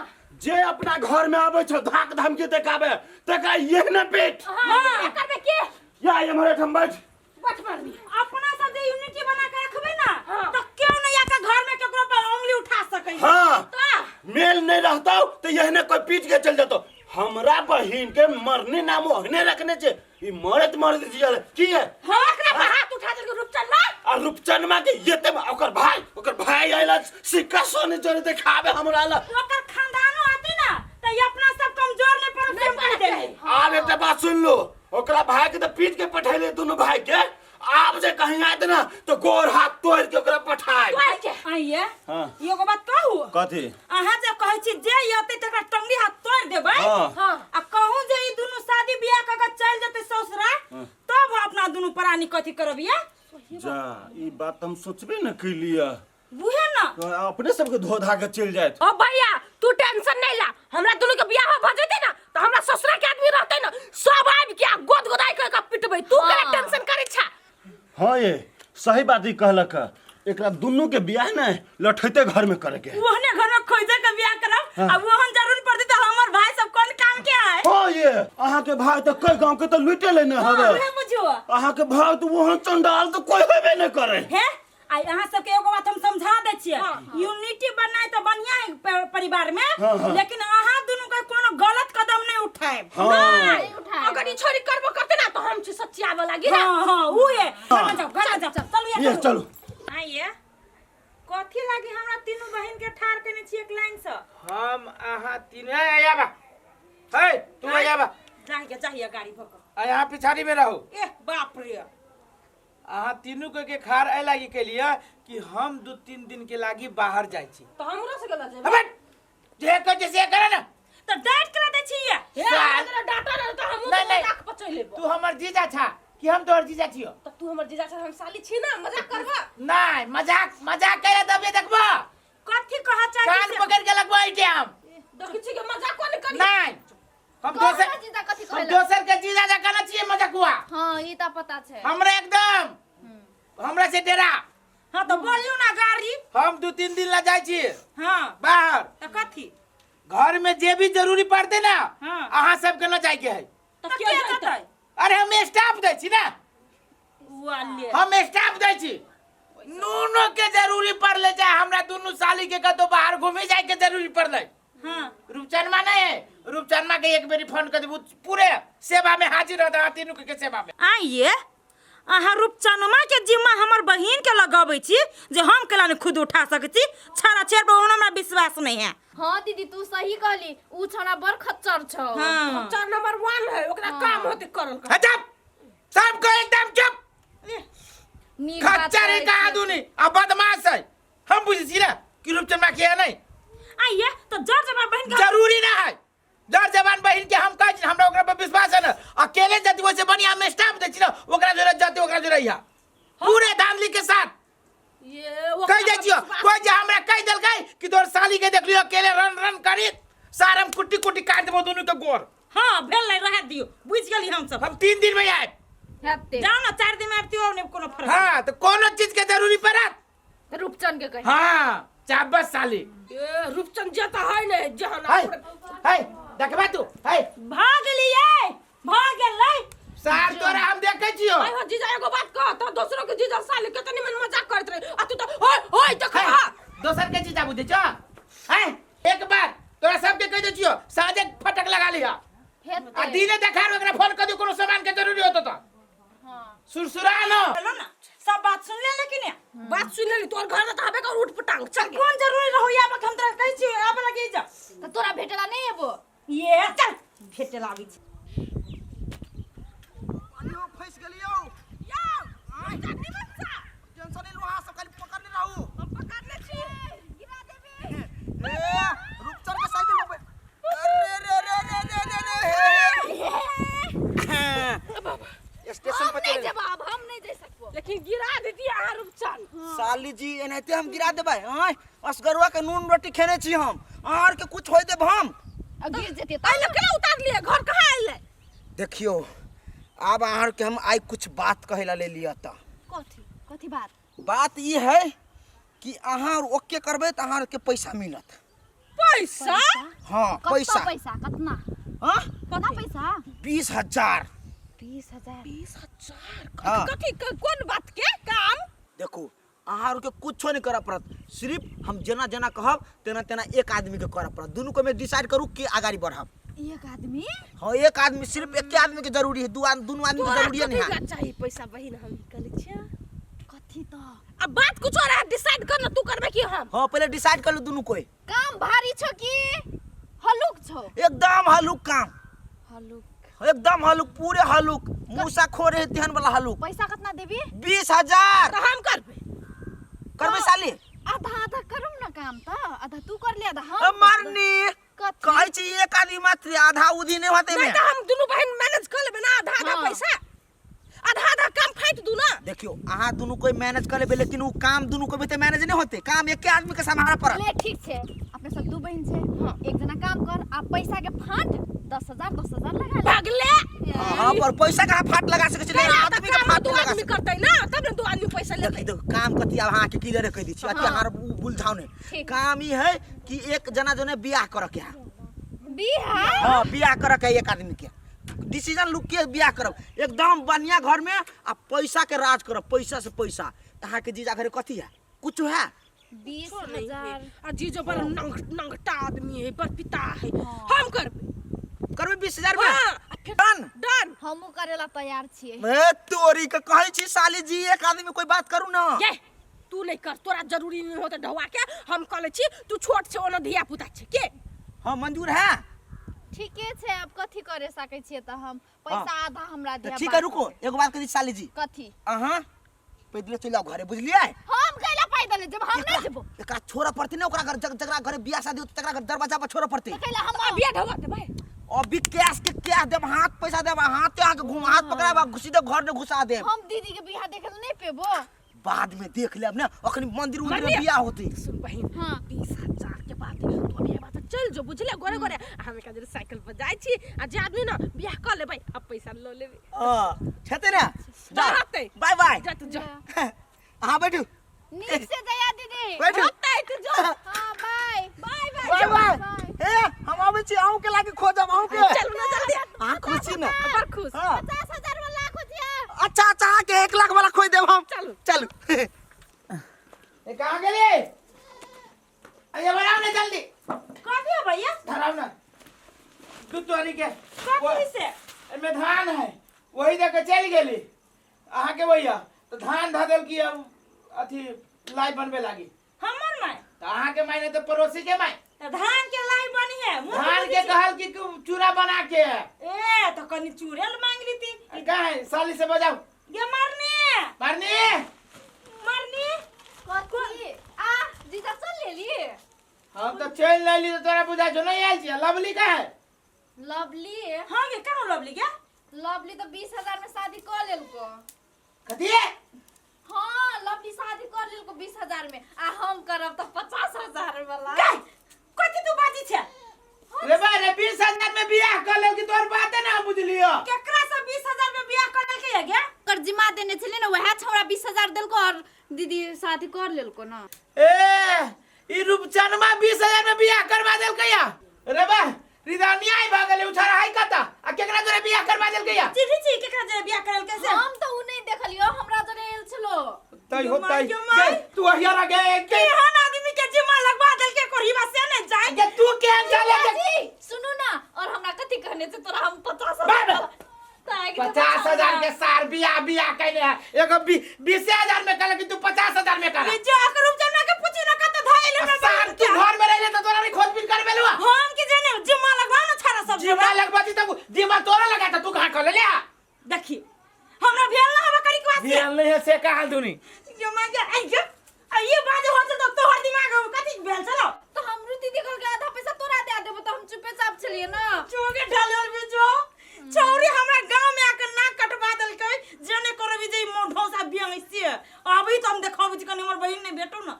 जे अपना घर में आबै छौ धाक धमकी देखाबे तेकरा एहने पीट हां करबे के या एम्हर एठाम बैठ बच मारनी अपना सब जे यूनिटी बना के रखबै ना तो केओ नहीं आके घर में केकरो पर उंगली उठा सकै है हाँ तो मेल नहीं रहता तो एहने कोई पीट के चल जतो हमरा बहिन के मरने नाम ओहने रखने छे ई मरत मरत जियल की है हां एकरा पर हाथ उठा देलके रूपचंद ना आ रूपचनमा के येते ओकर भाई आइला सिक्का सोने जोरे देखाबे हमरा ला ओकर खानदानो आते ना तो ये अपना सब कमजोर नहीं पड़ो से कह देबै आब एकटा बात सुन लो ओकरा भाई के तो पीट के पठेले दुनू भाई के आब जे कहीं आयत ना तो गोर हाथ तोड़ के ओकरा पठाए। आइए। हाँ। एगो बात कहू? कथी? अहाँ जे कहै छी जे अतै तकरा टंगरी हाथ तोड़ देबै। हाँ। आ कहूँ जे ई दुनू शादी बियाह कऽ के चलि जेतै ससुरा, तब अपना दुनू प्राणी कथी करबिया? जा, ई बात हम सोचबे न कैलियै। बुझे न। तो अपने सबके धो धा के चलि जायत। ओ भैया, तू टेंशन नहीं ला, हमरा दुनू के बियाह भ जेतै ना त हमरा ससुरा के आदमी रहतै ना, सब आबि के आ गोद गोदाई के के पिटबै। तू केला टेंशन करै छा? हाँ, ये सही बात ही कहलक है। एकरा दुनू के बियाह ने लठैते घर में करे के। ओहने घर में खोजे के बियाह करब, आ ओहन जरूर पड़ती त हमर भाई सब कोन काम के है? हाँ, ये अहाँ के भाई तो कई गांव के तो लूटे लेने हवे। उहे बुझो। अहाँ के भाई तो वहाँ चंडाल तो कोई हेबे नहीं करे। हे, आई अहाँ सबके एगो बात हम समझा दै छियै, यूनिटी बनाए तो बढ़िया है परिवार में। हाँ, हाँ। लेकिन अहाँ दुनू के कोनो गलत कदम नहीं उठाएब। हाँ। नहीं, अगर ई छोरी करबो करते ना तो हम छी सच्चियाबे लागी ना। हाँ हाँ, उहे। घर में जाओ, घर में जाओ, चलू। ये चलू। आइए, कथी लागी हमरा तीनू बहिन के ठाड़ केने छी एक लाइन से? हम अहाँ तीन ए आबा, हे तू आबा। जाइए जाइए गाड़ी भक। आ यहाँ पिछाड़ी में रहो। ए बाप रे। अहाँ तीनू के खार एहि लागी केलिए कि हम 2-3 दिन के लागी बाहर जाइ छी। तो हमरो से गेला जेबै। हबे जे कहै छै से करे ना। तो डांट करा दै छी ये। हे, हमरा तोरा डांटा रहे तो हमहूँ नहीं, तो नहीं। मजाक पर चलि एबो। तू हमर जीजा छा कि हम तोहर जीजा छियो? तो तू हमर जीजा छा, हम साली छी ना, मजाक करबा? नहीं, मजाक मजाक करे तबे देखबा। कथी कह चाहै कान छी? पकड़ के लगबा एहि टाइम। देखै छी कि मजाक कोन करी? नहीं, हम कौन दोसर जीजा कथी हम कहलक? दोसर के जीजा जकाँ ना छियै मजाकुआ। हाँ, ई तऽ पता छै। हमरा एकदम हमरा से डरा। हाँ तो बोलियो ना गाड़ी। हम 2-3 दिन ला जाइ छी हाँ बाहर। तो कथी? घर में जे भी जरूरी पड़ते ना, हाँ। अहाँ सबके न जाय के है। तो तो के के जैतै? जैतै? अरे हम स्टाफ दै छी ना। वाले। हम स्टाफ दै छी। नूनो के जरूरी पड़ले चाहे हमरा दुनू साली के कतौ बाहर घूमे जाय के जरूरी पड़ले। हाँ। रूपचनमा नहीं है, रूपचनमा के एक बेरी फोन कर देबू, पूरे सेवा में हाजिर रहता है तीनू के सेवा में। आइए, अहाँ रूपचनमा के जिम्मा हमर बहिन के लगाबै छी जे हम केला नहीं खुद उठा सकै छी? छाड़ा छेड़ पर हमरा विश्वास नहीं है। हाँ दीदी, तू सही कहली, ऊ छौड़ा बड़ खच्चर छौ। हाँ। 4 नंबर 1 है, ओकरा काम होते करल का। चुप, सबको एकदम चुप। नीक बात खच्चर है कहै कहाँ छी। दूनी आ बदमाश है। हम बुझै छी ना कि रूपचनमा के है नहीं। आइए, तो जर जबान बहिन के जरूरी ना है जर जवान बहिन के हम कहै छी, हमरा ओकरा पर विश्वास है ना। अकेले जति वैसे बढ़िया हम स्टाफ दै छी ना, ओकरा जोरे जति ओकरा जोरे यहाँ पूरे धांधली के साथ। ये कह जाइ छियो कोई जे हमरा कह देलकै कि तोर साली के देखलियो अकेले रन रन करी, सार हम कुट्टी कुट्टी काट देबो दुनू के गोर। हाँ, भेल नहीं, रह दियो, बुझ गेली हम सब। हम 3 दिन में आएब। हेतै। जाओ ना, 4 दिन में आबतियो नहीं कोनो फर्क। हाँ, तो कोनो चीज के जरूरी पड़त रूपचंद के कही। हाँ, चाबस साली। ए रूपचंद जेता है ने जहां हाय हाय, देखबा तू, हाय। भाग लिए, भाग गेलै। सार तोरा हम देखै छियो। आइ हो जीजा, एगो बात कह त दोसरो के जीजा साली के तनी मन मजाक करत रहे आ तू त होय होय देख। हे, दोसर के जीजा बुझै छ? हैं, एक बार तोरा सबके कह दै छियो, साँझे फटक लगा लिहा। हेतै। आ दिने देखार ओकरा फोन कर दियो, कोनो सामान के जरूरी होतो त। हाँ। सुरसुरा न। चलो ना, सब बात सुन ले लेकिन बात सुन लेली, तोर घर में त हबे कर उठ पटांग चल गे। कोन जरूरी रहो या हम तोरा कहै छियो आबे लगे जा। त तोरा भेटला नहीं एबो? ये चल भेटला आबै छी। अरे फंस गेलियो। यौ, टेंशन नहीं लो, अहाँ सब खाली पकड़ने रहू। हम पकड़ने छी। गिरा देबी। ए रूपचंद के साइकिल में अरे रे रे रे रे रे रे हे। स्टेशन हम पर नहीं चले। जेबो अब, हम नहीं जा सकबो। लेकिन गिरा देती अहाँ रूपचंद। साली जी, एनाहिते हम गिरा देबै? आँय, असगरुआ के नून रोटी खेने छी हम, अहाँ आर के कुछ होय देब हम? आ गिर जेती। आइले केना उतार लिए, घर कहाँ आइले? देखियो, आब अहाँ के हम आइ कुछ बात कहै ला ले लिअ त। कथी कथी बात? बात ई है कि अहाँ आर ओके करबै तऽ अहाँ आर के पैसा मिलत। पैसा? हाँ। कत्ता? पैसा। पैसा कतना? हाँ? कतना पैसा? 20,000। 20,000? 20,000? हाँ। कथी कोन बात के काम? देखू, अहाँ आर के कुछो नहीं करऽ पड़त, सिर्फ हम जेना जेना कहब तेना तेना एक आदमी के करऽ पड़त। दुनू को में डिसाइड करू के आगाड़ी बढ़ब। एक आदमी? हाँ, एक आदमी, सिर्फ एके आदमी के जरूरी है, दू आदमी दुनू आदमी के तोरा जरूरी नहीं कथी है। ला चाहिए पैसा बहिन? हम कहले छियै। कथी त? अब बात कुछ और है, डिसाइड कर ना, तू करबे कि हम? हाँ, पहले डिसाइड कर लू दुनू कोई। काम भारी छो कि हलुक छो? एकदम हलुक काम। हलुक? एकदम हलुक, पूरे हलुक, मूसा खोरे है तेहन वाला हलुक। पैसा कितना देबी? 20,000। तऽ हम करबै। करबै साली? आधा आधा करम ना काम त, आधा तू कर ले आधा हम। अ मरनी। कथी? कहै छी एक आदमी मात्र, आधा उधी नहीं होते नहीं में। तऽ हम दुनू बहिन मैनेज कर लेबै ना, आधा आधा हाँ। पैसा, आधा आधा काम फाटि दू ना। देखियो अहाँ दुनू कोई मैनेज कर लेबै, लेकिन उ काम दुनू कोई तो मैनेज नहीं होते, काम एके आदमी के सम्हारे पड़त। ले ठीक छे, अपने सब दू बहिन छे, हाँ। एक जना काम कर आ पैसा के फाट 10,000 10,000 लगा ले। भगले। हाँ, पर पैसा कहाँ फाट लगा सकै छी? कैला तऽ आदमी के काम फाट दू लगा आदमी सकै। करतै ना, तब ने दू आदमी पैसा लेतै। देखी देखो काम कथी, आब अहाँके क्लियर कहि दै छी, अथी हाँ। अहाँ बुझाउ नहि। ठीक। काम ई है कि एक जना जो ने बियाह करऽ के है। बियाह? हाँ, बियाह करऽ के है एक आदमी के। डिसीजन लुक के बियाह करब, एकदम बढ़िया घर में आ पैसा के राज करब, पैसा से पैसा। अहाँके जीजा घरे कथी है? कुछ है? बीस छोड़ नहीं हजार। है। आ जीजो बड़ नंगटा आदमी है, बड़ पिता है। हम करबै। करबै 20,000 में? हाँ, आ फिर डन। डन। हमहूँ करेला तैयार छियै। ए तोरी के कहै छी साली जी, एक आदमी कोई बात करू ना। ये तू नहीं कर, तोरा जरूरी नहीं होते ढवा के, हम कह लै छी तू छोट छे, ओना धिया पुता छे के। हाँ मंजूर है। ठीके छे, अब कथी करे सकै छियै तऽ हम पैसा आधा हमरा तऽ दिअ। ठीक है, रुको एगो बात कही साली जी। कथी? अहाँ पैदले चलि जाउ घरे, बुझलियै? हम कैला पैदले जब हम नहीं जेबो। एकरा छोड़ऽ पड़तै ने, ओकरा घर जकरा घरे बियाह शादी होतै तकरा घर दरवाजा पर छोड़ऽ पड़तै। तऽ कैला हम अबिया ढवा देबै। अभी कैश के कैश देब, हाथ पैसा देब, हाथे अहाँके घुम हाथ पकड़ाब आ सीधे घर में घुसा देब। हम दीदी के बियाह देखे लए नहीं पेबो। बाद में देख लेब ने, अखनी मंदिर उंदिर में मम्मी। बियाह होतै। सुन बहिन, हाँ। 20,000 के बाद तू अभी बात चल जो, बुझले? गोरे गोरे हम एक आदमी साइकिल पर जाइ छी आ जे आदमी ना बियाह कर लेबै, अब पैसा ल लेबै। हां छेते ने, जा। रहतै। बाय बाय। जा तू जा। अहाँ बैठू। नीक से जया दीदी। बैठू। रहतै तू जो। हाँ बाय बाय बाय। बाय बाय। ए हम आबै छी, अहूँ के लागे खोजब अहूँ के। चलू ना जल्दी। अहाँ खुश छी ना? बड़ खुश। हाँ। 50,000 वाला खोजिया। अच्छा अच्छा, अहाँ के 1 लाख वाला खोज देब हम। चलू। चलू। ए कहाँ गेली? अरे बनाओ ना जल्दी। कथी है भैया? धराओ ना तू तोरी के। कथी से? एमे धान है, वही दे के चल गेली अहाँ के भैया, तो धान ध देल की अब अथी लाई बनबे लागी। हमर my? तो अहाँ के माय नहीं तो पड़ोसी के माय। तो धान के लाई बनी है, मुँह धान से के कहल कि चूड़ा बना के। ए तो कनी चूड़े मांग ली थी। कहाँ है साली से बजाओ। ये मरनी। मरनी। मरनी। कथी? आ जीजा चल लेली। हम तो चल लेली तो तोरा बुझा जो नहीं आयल छी। लवली का है? लवली। हाँ गे, कहाँ लवली क्या? लवली तो 20,000 में शादी कर लेलको। कथी है? हाँ लवली शादी कर लेलको 20,000 में, आ हम करब तो 50,000 वाला। गई कथी तू बाजी छे? रे बा रे 20,000 में बियाह कर लेल कि तोर बाते ना बुझलियो। केकरा से 20,000 में बियाह कर लेलके है गे? कर जिम्मा देने छले ना, वएह छौड़ा 20,000 देलको और दीदी शादी कर लेलको ना। ए ई रूपचनमा 20,000 में बियाह करवा देलकै या? रे बा रिदानिया आई भा गेलै, उछारा हाई कता आ केकरा जोरे बियाह करवा देलकै या? चिन्है छी केकरा जोरे बियाह करलकै से? हम तो उ नहीं देखलियो, हमरा जोरे आयल छलो। तई यो हो माय, तई। यो my. गे, तू अहिया रा गे, गे। केहन आदमी के जिम्मा लगवा देलकै कोढ़ीबा से ने जाय। गे, तू केहन चले के? जी, सुनू ना, और हमरा कथी कहने छै तोरा हम 50,000 बाप रे। 50,000 50,000 के सार बियाह बियाह कैले है। एगो 20,000 में कहले कि तू 50,000 में कर। ये जो अकर रूपचनमा के पूछी ना कत धइल हमरा सार तू घर में रहले त तोरा नहीं खोजबीन करबे लुआ। हम के जाने जिम्मा लगवा ना छाड़ा सब। जिम्मा लगवाती तब जिम्मा तोरा लगा त तू कहां कर ले? देखी हमरा भेल ना हवा करी के वास्ते। भेल नहीं है से कहां दुनी। यो मां के आई गे, आ ये बात हो त तोहर दिमाग में कथी भेल छलो? तो हमरो दीदी कहल के आधा पैसा तोरा दे देबो, त हम चुपे चाप छलिए ना। चोगे ढालल बिजो छौरी हमरा गांव में आके नाक कटवा देलकै, जेने करबी जे मोढौसा बियांग से। अभी तो हम देखबै छी कनी हमर बहिन नहीं भेटो ना।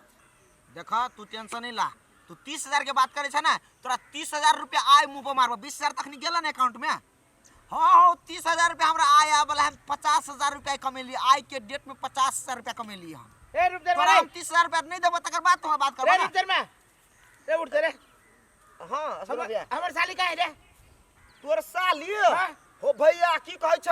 देखा तू टेंशन नहीं ला, तू 30,000 के बात करे छे ना, तोरा 30,000 रुपया आय मुंह पर मारबो। 20,000 तखनी गेल ना अकाउंट में। हाँ हाँ 30,000 रुपया हमरा आय आबला, हम 50,000 रुपया कमेली आय के डेट में, 50,000 रुपया कमेली हम। ए रूपचनमा तोरा हम 30,000 रुपया नहीं देबो तकर बाद तोरा बात करबो रे ना। रूपचनमा रे उठ रे। हाँ, सुनो भैया। हमर साली काहे रे? तोर साली? हाँ। हो भैया की कहै छ?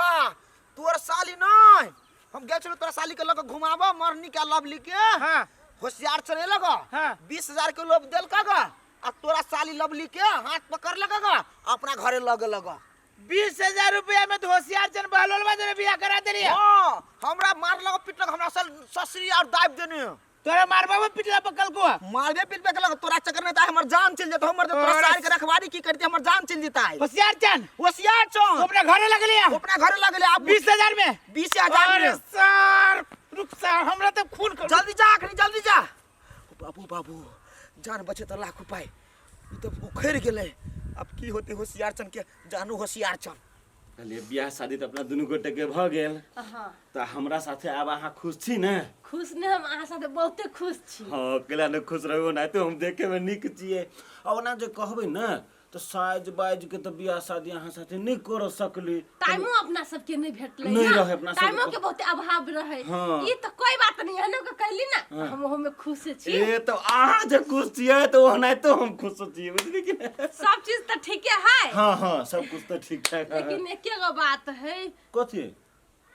तोर साली नहीं, हम गेल छलहुँ तोरा साली के लऽ के घुमाबऽ मरनी के लवली के। हाँ। होशियार चले लग। हाँ। 20,000 के लोभ देलका ग, आ तोरा साली लवली के हाथ पकड़ लगा ग, अपना घरे लगे लगा। 20,000 रुपया में तो होशियार चन बहलोलवा जरे बियाह करा देली। हाँ, हमरा मार लगा पिटलक, हमरा ससुरी और दाबि देने। तोरा मारबा में पिटला पकल को मारबे पीटबे केलक तोरा चक्कर में त हमर जान चल जेतो हमर तोरा अरे। सार के रखवारी की करती हमर जान चल जेता है होशियार चंद होशियार चौन अपना घरे लगले अपना घरे लगले आप 20,000 में 20,000 अरे में सर रुक सर हमरा तो खून कर जल्दी जा अखनी जल्दी जा ओ बाबू बाबू जान बचे तो लाख उपाय ई तो उखड़ गेलै अब की होते होशियार चन के जानू होशियार चन कहलिए बियाह शादी तऽ अपना दुनू गोटे के भऽ गेल तऽ हमरा साथे आब अहाँ खुश छी ने खुश ने हम अहाँ साथे बहुते खुश छी हँ केला ने खुश रहू ओनाहिते हम देखे में नीक छियै आ ओना जे कहबै ने तऽ साइज बाइज के तऽ बियाह शादी अहाँ साथे नहि कर सकली टाइमो अपना सबके नहीं भेटलै नहि ना। रहै अपना सबके। टाइमो के बहुते अभाव रहै हाँ। ई तऽ कोई बात नहीं एहनो के कैली ना हम ओहो में खुश छी ए तऽ अहाँ जे खुश छियै तऽ ओनाहिते हम खुश छियै बुझलियै कि नहि सब चीज तऽ ठीके है हाँ हाँ सब कुछ तऽ ठीक ठाक है लेकिन एके गो बात है कथी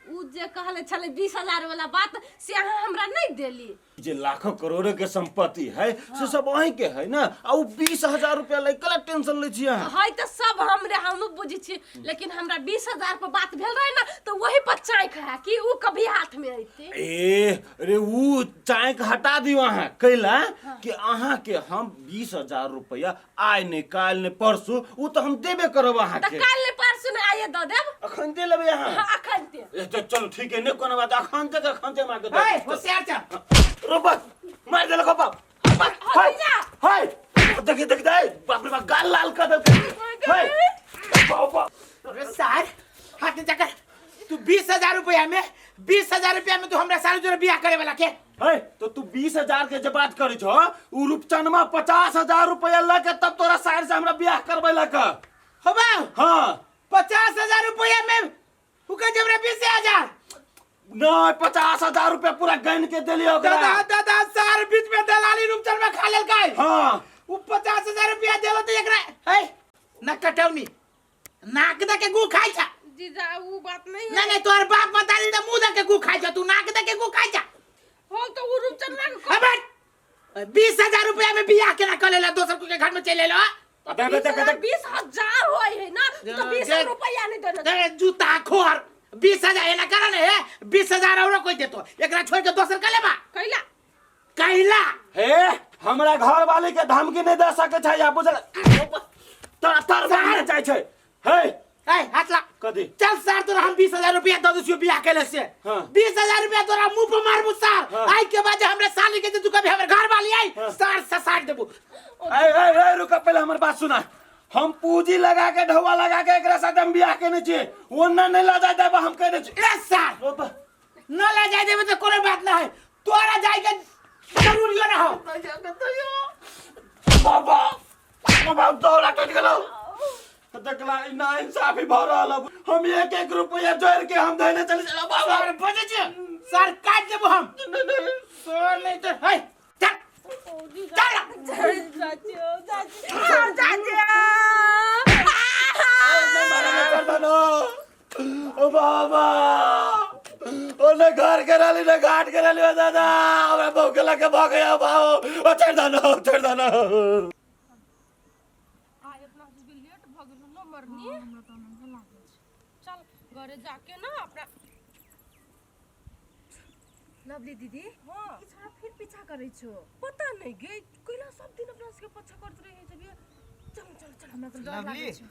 उ जे कहले छलै 20,000 वाला बात से अहाँ हमरा नहीं देली जे लाखों करोड़ों के संपत्ति है से सब अहीं के है ना आ उ 20,000 रुपया लै कला टेंशन लै छी अहाँ है तऽ सब हमरे हमहूँ बुझै छी लेकिन हमरा 20,000 पर बात भेल रहे ना तऽ वही पर चाँक है कि उ कभी हाथ में अयते ए अरे उ चाँक हटा दियो अहाँ कैला कि अहाँ के हम 20,000 रुपया आइ नहि काल्हि नहि परसू उ तऽ हम देबे करब अहाँ तऽ के काल्हि नहि परसू नहि आइए दऽ देब अखन दे लेबै अहाँ हाँ, अखन दे ए तऽ चलू ठीक है नहि कोनो बात अखन तक अखन ते माके ए होशियार चल रोबा मार देलक बाप हट जा। हाय देखी देख दे बाप रे बाप गाल लाल कर देलकै हाय बाप बाप अरे सार हाथ नीचा कर तू 20,000 रुपया में 20,000 रुपया में तू हमरा सारू जोरे बियाह करे वाला के है तो तू 20,000 के जे बात करै छो उ रूपचनमा 50,000 रुपया लके तब तोरा साइड से हमरा बियाह करबै लक हो बा हाँ 50,000 रुपया में उका जबरा 20,000 नहीं 50,000 रुपया पूरा गन के देलियो ओकरा दादा दादा सार बीच में दलाली रूपचन में खा लेलकै हाँ उ 50,000 रुपया देलो तो एकरा है ना कटौनी नाक दे के गु खाइ छा जीजा उ बात नहीं नहीं नहीं तोहर बाप बता दी त मुंह दे के गु खाइ छा तू नाक दे के गु खाइ छा हो तो उ रूपचंद के अबे 20,000 रुपया में बियाह केना कर लेला दोसर के घर में चल लेलो देख देख देख 20,000 होय है ना तो 20 रुपया नहीं देना अरे जूता खोर 20,000 एना करा ने है 20,000 औरो कोई देतो एकरा छोड़ के दोसर के लेबा कैला कैला हे हमरा घर वाले के धमकी नहीं दे सके छै या बुझल तोरा तर बाहर जाइ छै हे ए हाथ ला कथी चल सर तोरा हम 20,000 रुपया दऽ दै छियौ बियाह केले से। हाँ। 20,000 रुपया तोरा मुंह पर मारबू सर। हाँ। आई के बाद जे हमरा साली के जे तू कभी हमर घर वाली आई हाँ। सर ससाट देबू। ए ए ए रुक पहले हमर बात सुना हम पूंजी लगा के ढौआ लगा के एकरा साथ हम बियाह केने छियै ओना नहीं ला जाय देब हम केने छी ए सर रोप न ले जाय देबे तऽ कोनो बात ना है तोरा जाय के जरूरियो ना हो। बाबा बाबा दौड़ा टूट गेलौ देखला ई ना इंसाफी भऽ रहल अब हम एक एक रुपया जोड़ के हम धैने चले चलो बाबा सर बजे छी सर काट देबू हम। नहीं नहीं सर नहीं तो है चल चल नहीं मारे कर दो ओ बाबा ओ ने घर के रहली ने घाट के रहली ओ दादा हमरा बहू के लके भऽ गया बाबू ओ छोड़ दो न छोड़ दो न आइ अपना सबके लेट भऽ गेल न मरनी हमरा तऽ ओनाहिते लागै छै चल घरे जाके ना अपना लवली दीदी हाँ ई छोरा फिर पीछा करै छौ पता नहीं गे कैला सब दिन अपना सबके पीछा करत रहे छै गे चल चल चल हमरा तऽ डर लवली लागै छौ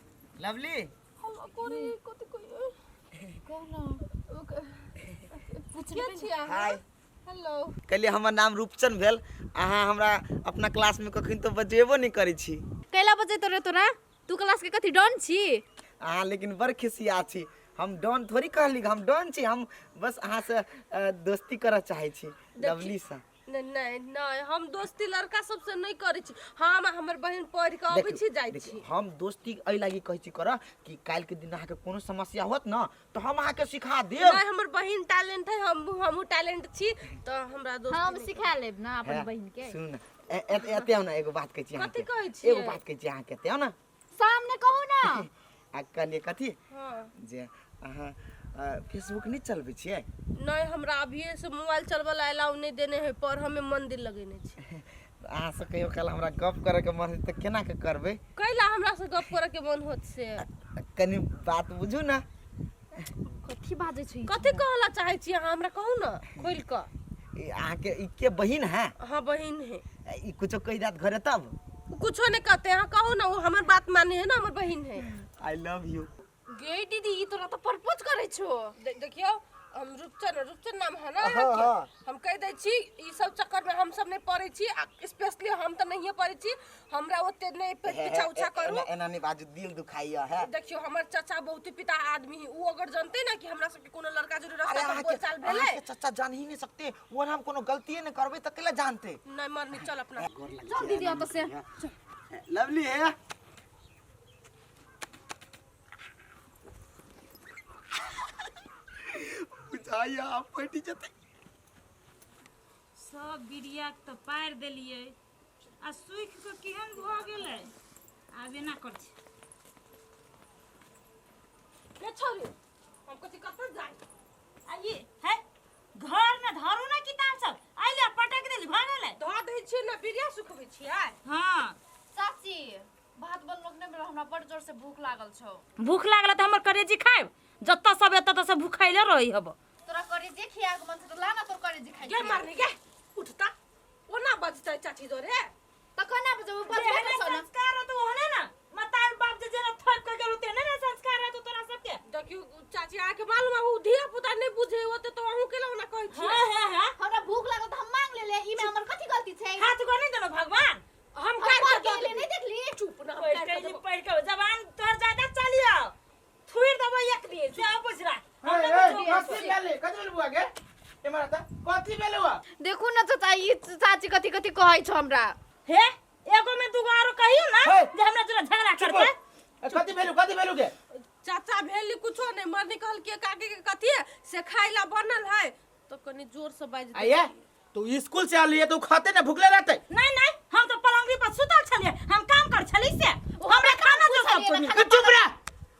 लवली हम करे कथि कहिए कहू न के छी अहाँ हाय हेलो कहलियै हमर नाम रूपचंद भेल अहाँ हमरा अपना क्लासमे कखन तऽ बजेबो नहि करै छी कैला बजेतो रे तोरा तू क्लास के कथी डन छी अहाँ लेकिन बड़ खिसिया छी हम डन थोड़ी कहली हम डन छी हम बस अहाँसँ दोस्ती करऽ चाहै छी लवलीसँ नहीं नहीं नहीं हम दोस्ती लड़का सबसे नहीं करै छी हम आ हमर बहिन पढ़ के अबै छी जाइ देखियौ, छी हम दोस्ती एहि लागी कहै छी करऽ कि काल्हिके दिन अहाँके कोनो समस्या होत ने तऽ हम अहाँके सिखा देब नहीं हमर बहिन टैलेंट है हम हमहूँ टैलेंट छी तऽ हमरा दोस्ती हम नहीं सिखा लेब ना अपन है, बहिन के सुन एते आउ ने एगो बात कहै छी अहाँके कथी कहै छियै? एगो बात कहै छी अहाँके एते आउ ने सामने कहू ना आ कहलियै कथी हाँ जे अहाँ फेसबुक नहि चलबै छियै नहीं हमरा अभिये से मोबाइल चलबै ला अलाउ नहीं देने है पर हमें मंदिर लगेने छी अहाँसँ कहियो काल हमरा गप करैके मन हेतै तऽ केना के करबै कैला हमरा से गप करे के मन होत से कनि बात बुझू ने कथी बाजै छै कथी कहला चाहै छी अहाँ हमरा कहू ने खोलि कऽ ई अहाँके ई के बहिन है? हाँ बहिन है। ई कुछो कहि देत घरे तब? उ कुछो नहीं कहते, अहाँ कहू ना, वो हमर बात माने है ना, हमर बहिन है। I love you. गे दीदी, ई तोरा तऽ प्रपोज करै छौ। देखियौ, हम रूपचंद, रूपचंद नाम है ना हाँ, अहाँके? हाँ। हम कहि दै छी, ई सब चक्कर में हम सब नहीं पड़ै छी, आ स्पेशली हम तऽ नहिये पड़ै छी, हमरा ओते नहीं पीछा उछा करू। एना एना नहीं बाजू, दिल दुखाइया है। देखियौ, हमर चाचा बहुत ही पिता आदमी है, उ अगर जानते ना कि हमरा सबके कोनो लड़का जरूर अरे रास्ता पर अहाँके बोलचाल भेलै। अहाँके चचा जान ही नहीं सकते, वो हम कोनो गलती नहीं करबै तऽ कैला जानते? नहीं मरनी, चल अपना। चल दीदी ओतऽ से। लवली है। बुझाइया आप फटि जेतै। सब बिरिया के तऽ पारि देलियै आ सूखि कऽ केहन भऽ गेलै, आब एना कर छै। के छोरी, हम कथी कतऽ जाय? आ ई है घर में धरू ना किताब सब, आइले पटक देली, भऽ गेलै। धऽ दै छियै ना, बिरिया सुखबै छियै। हाँ। चाची, भात बनलो कि नहि बनलो? हमरा बड़ जोर से भूख लागल छौ। भूख लागल तऽ हमर करेजी खायब? जतऽ सब एतऽ तऽ सब भूखाइले रहै हब। तोरा करेजी खिया के मन छै तऽ ला ना, तोर करेजी खाइ गे छियै। मारनी गे, उठता ओना बजतै चाची जोरे? तऽ कोना बजबै? बजबै जेहने छौ ना। संस्कार रहतौ ओहने ना, मतार बाप जे जेना थोपि कऽ गेलौ तेहने ने संस्कार रहतौ तोरा सबके। देखियौ चाची, अहाँके मालूम है, उ धिया पुता नहीं बुझे ओते, तो अहूँ केला ओना कहै छियै? हाँ हाँ हाँ। हमरा भूख लागल तऽ हम मांग लेले, ई में हमर कथी गलती छै? हाथ गोड़ नहि देलौ भगवान? हम हम काटि पढ़ कऽ के दऽ एलियै, देबै। नहि देखली? चुप ना, हम पढ़ि काटि के कऽ देबो। पढ़ि के जबान तोहर ज्यादा चलियो, थुइर देबो एक दिन से बुझरा। ए, ए, कथी भेलै? कथी भेलै बुआ के? एमहर आता, कथी भेलै बुआ? देखू ना चाचा, ई चाची कथी कथी कहै छौ हमरा। हे, एगो में दूगो आरो कहियो ना हे। जे हमरा जोरा झगड़ा चुप करते। हो। ए, कथी भेलौ? कथी भेलौ के? चाचा, भेली कुछो नहीं, मरनी कहल के काकी के कथी है से खाइ ला बनल है, तो कनी जोर से बाजि आइया तू स्कूल से आलिए तो खाते ना, भूखले रहते? नहीं नहीं, हम तो पलंगरी पर सुतल छलिए, हम काम कर छली से हमरा खाना दो सब पूछलिए ना। कोनी। तू चुप रह।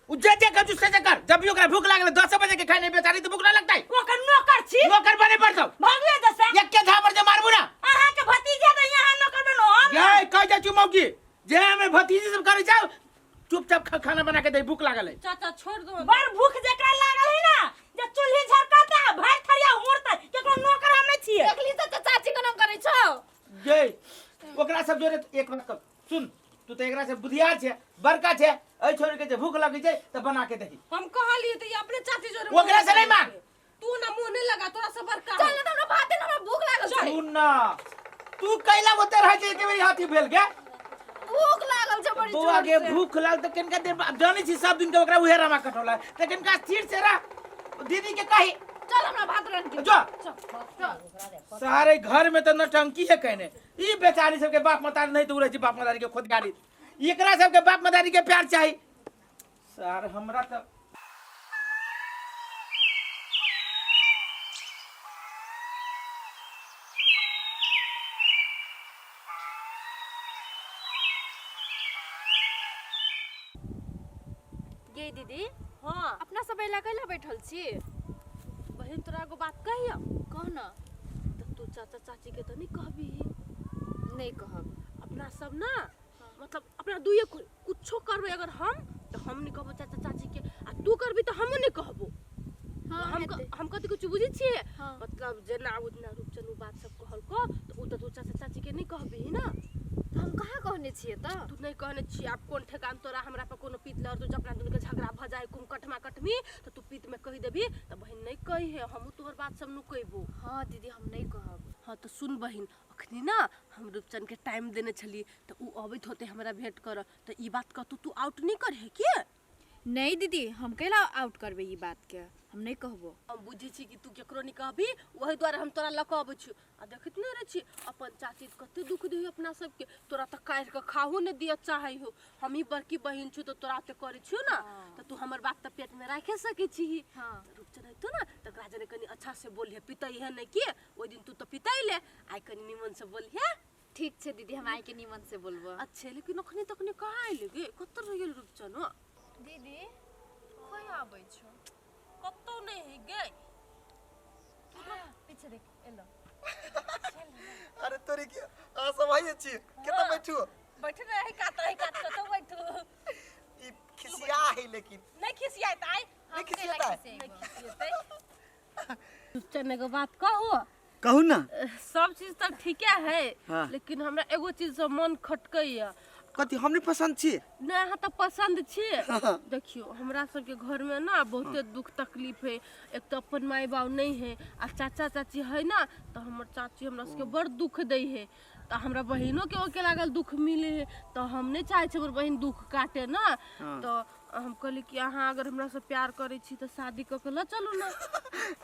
उ जे जे कजू से जे कर, जब भी ओकरा भूख लागले 10 बजे के खाने, बेचारी तो भूख ना लगतै। ओकर नौकर छी। नौकर बने पड़तौ। भगवे जैसे एक के झापर जे मारबू ना। अहाँ के भतीजा तऽ यहाँ नौकर बनो हम। गे कह जा चुमौकी जे हमें भतीजी सब करे जाओ, चुपचाप खाना बना के दे, भूख लागल है। चाचा, छोड़ दो। बड़ भूख जेकरा लागल है ना, जे चूल्ही झरकता भरि थरिया हुरता, केकरो नौकर हम नहीं छियै। देखली चाचा, चाची कोना करै छौ? गे ओकरा सब जोरे एक बात कह, सुन, तू तो एकरा से बुधियार छे, बड़का छे, एहि छोड़ के जे भूख लगी छै त बना के दही। हम कहलिए तो ये अपने चाची जोरे ओकरा से नहीं मांग। तू ना मुंह नहीं लगा, तोरा से बड़का चल ना, हमरा भात दे ना, हमरा भूख लागल छै। सुन ना, तू कैला ओते रहै छै? एके बेरी हाथी भेल गे। भूख लागल छै बड़ी बौआ जोर गे से। भूख लागल त कनिका देर बाद, जानै छी सब दिन के ओकरा उहे रमा कटौला, त कनिका स्थिर से रह, दीदी के कही। चल, हमरा भात रान के। जो। चल चल। सारे घर में तो नौटंकी है कहने। ई बेचारी सबके बाप मतारी नहीं तो उड़े छै बाप मतारी के खुद गाड़ी, एकरा सबके बाप मतारी के प्यार चाही। सर हमरा तो गे दीदी। हाँ। अपना सब एला कैला बैठल छी? बहिन, तोरा एगो बात कहियो? कह न। तऽ तू चाचा चाची के तऽ नहीं कहबी? नहीं कहब। अपना सब ना मतलब अपना दुइये कोई कुछो करबै अगर हम, तऽ हम नहीं कहबो चाचा चाची के, आ तू करबी तऽ हमहूँ नहीं कहबो। हाँ, हम हेतै। हम कथी कुछ बुझै छियै? हाँ। मतलब जेना उजना रूपचन उ बात सब कहलको, तऽ उ तऽ तू चाचा चाची के नहीं कहबी ना? तऽ हम कहाँ कहने छियै तऽ? तू नहीं कहने छी। आब कोन ठेकान तोरा हमरा पर कोनो पीत लड़, तू जब अपना दुनू के झगड़ा भ जाए कुम कटमा कटमी, तऽ तू पीत में कहि देबी। तऽ बहिन, नहीं कही है, हमहूँ तोहर बात सब नुकेबो। हाँ दीदी, हम नहीं कहब। हाँ, तऽ सुन बहिन, अखनी ना हम रूपचन के टाइम देने छलियै, तऽ उ अबैत होते हमरा भेंट करऽ, तऽ ई बात कतौ तू आउट नहीं करहे की? नहीं दीदी, हम कैला आउट करबै ई बात के, हम नहीं कहबो। हम बुझै छी कि तू केकरो नहीं कहबी, ओहि दुआरे हम तोरा लऽ कऽ अबै छी। आ देखैत नहि रहै छी अपन चाची कते दुख दै अपना सबके? तोरा तऽ काटि कऽ खाहू नहि दिअ चाहै हो। हमही बड़की बहिन छु तऽ तोरा ओते करै छियौ ना, तऽ तू हमर बात तऽ पेटमे राखि सकै छीही। हाँ। तऽ रूपचन अयतौ ना, तऽ ओकरा जरे कनि अच्छा से बोलिहे, पितैहे नहि की। ओहि दिन तू तऽ पितैले, आइ कनि निमन से बोलिहे। ठीक छै दीदी, हम आइ के निमन से बोलबो। अच्छे, लेकिन अखनी तखनी कहाँ अयलै गे? कतऽ रहि गेल रूपचन? दीदी, कोई आबै छौ? कतौ नहि है गे। पीछे देख, एलो। अरे तोरी के, अहाँ सब आइए छी? केना बैठू? बैठे रहे कात, रहे कात, कतौ बैठू। ई खिसिया है लेकिन। नहीं खिसियात आइ। नहीं खिसियाता है? नहीं खिसियेतै। रूपचन, एगो बात कहू? कहू ना। सब चीज तऽ ठीके है। हाँ। लेकिन हमरा एगो चीज से मन खटकैया। कथी हम नहीं पसंद छी? नहि, अहाँ तऽ पसंद छी। देखियौ, हमरा सबके घरमे ना बहुते दुख तकलीफ है। एक तऽ अपन माय बाप नहीं है आ चाचा चाची है ना, तऽ हमर चाची हमरा सबके बड़ दुख दै है। तऽ हमरा बहिनो के ओके लागल दुख मिले है, तऽ हम नहीं चाहै छी हमर बहिन दुख काटे ना। तऽ हम कहली कि अहाँ अगर हमरा से प्यार करै छी तऽ शादी कऽ के लऽ चलू ना।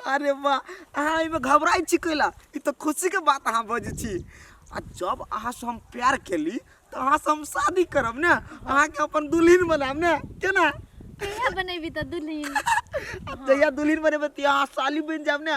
अरे वाह, अहाँ एहिमे घबराइ छी कैला? ई तऽ खुशी के बात अहाँ बजै छी। आ जब अहाँ से हम प्यार केली तऽ अहाँ से हम शादी करब ने, अहाँके अपन दुल्हन बनायब ने, केना? कहिया बनेबी तऽ दुल्हन? आ जहिया दुल्हन बनेबै तहिया अहाँ साली बनि जायब ने।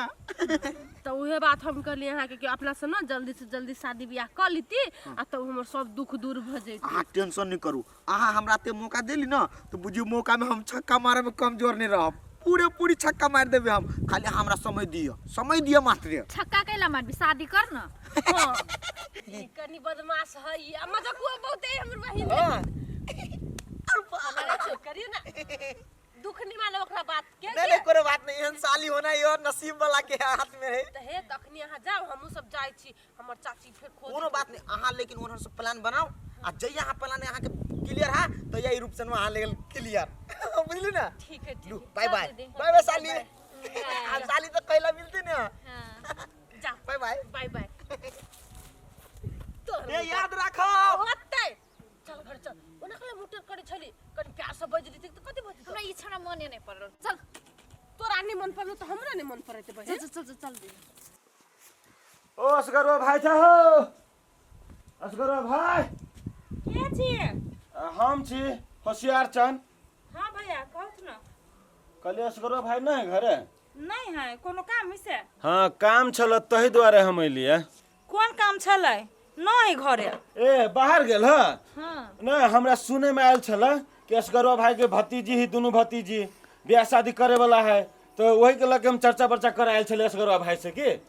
तऽ उहे बात हम कहली अहाँके कि अपना से ना जल्दी से जल्दी शादी बियाह कऽ लीती आ तब हमर सब दुख दूर भऽ जैती। अहाँ टेंशन नहीं करू, अहाँ हमरा ते मौका देली ना तो बुझियौ मौका में हम छक्का मारे में कमजोर नहीं रहब, पूरे पूरी छक्का मार देबै हम। खाली हमरा समय दिअ, समय दिअ मात्र। छक्का कैला मारबी, शादी कर ना। हाँ। ई कनी बदमाश है ई, आ मजकुआ बहुते है हमर बहिन। हाँ। हमरा करियो ना, दुख नहीं मानो ओकरा बात के। नहीं नहीं, कोनो बात नहीं, एहन साली होना यो नसीब वाला के हाथ में है। तऽ हे, तखनी अहाँ जाउ, हमहूँ सब जाइ छी, हमर चाची फेर खोज। कोनो बात नहीं, अहाँ लेकिन ओनहर से प्लान बनाओ आ जहिया अहाँ प्लान अहाँ के क्लियर है तो यही रूप से अहाँ लेल क्लियर, बुझली ना? ठीक है, लू ठीक है। बाय चल बाय। दीदी। बाय बाय साली। अब साली तो कहला मिलती ना। हाँ। जा। Bye bye. Bye bye. तोहर ए याद राखो। होतै, चल घर चल। ओना कहले मोटर करै छली, कनि प्यार से बजली तऽ कथी भऽ जेतौ? हमरा ई छौड़ा मने नहि पड़ल। चल। तोरा नहि मन पड़लौ तऽ हमरा नहि मन पड़ैत बहिन। चल चल चल चल दीदी। ओ असगरवा भाई छ हो, असगरवा भाई। के छियै? हम छी होशियार चंद। हाँ भैया, कहू ना। कहलियै असगरवा भाई नहीं घरे? नहीं है, कोनो काम है से? हाँ, काम छल तही दुआरे हम एलियै। कोन काम छलै? नहीं घरे। ए बाहर गेल ह? हाँ। नहीं, हमरा सुने में आयल छल कि असगरवा भाई के भतीजी ही दुनू भतीजी ब्याह शादी करे वाला है, तो वही के लगे हम चर्चा बर्चा करे आयल छलै असगरवा भाई से कि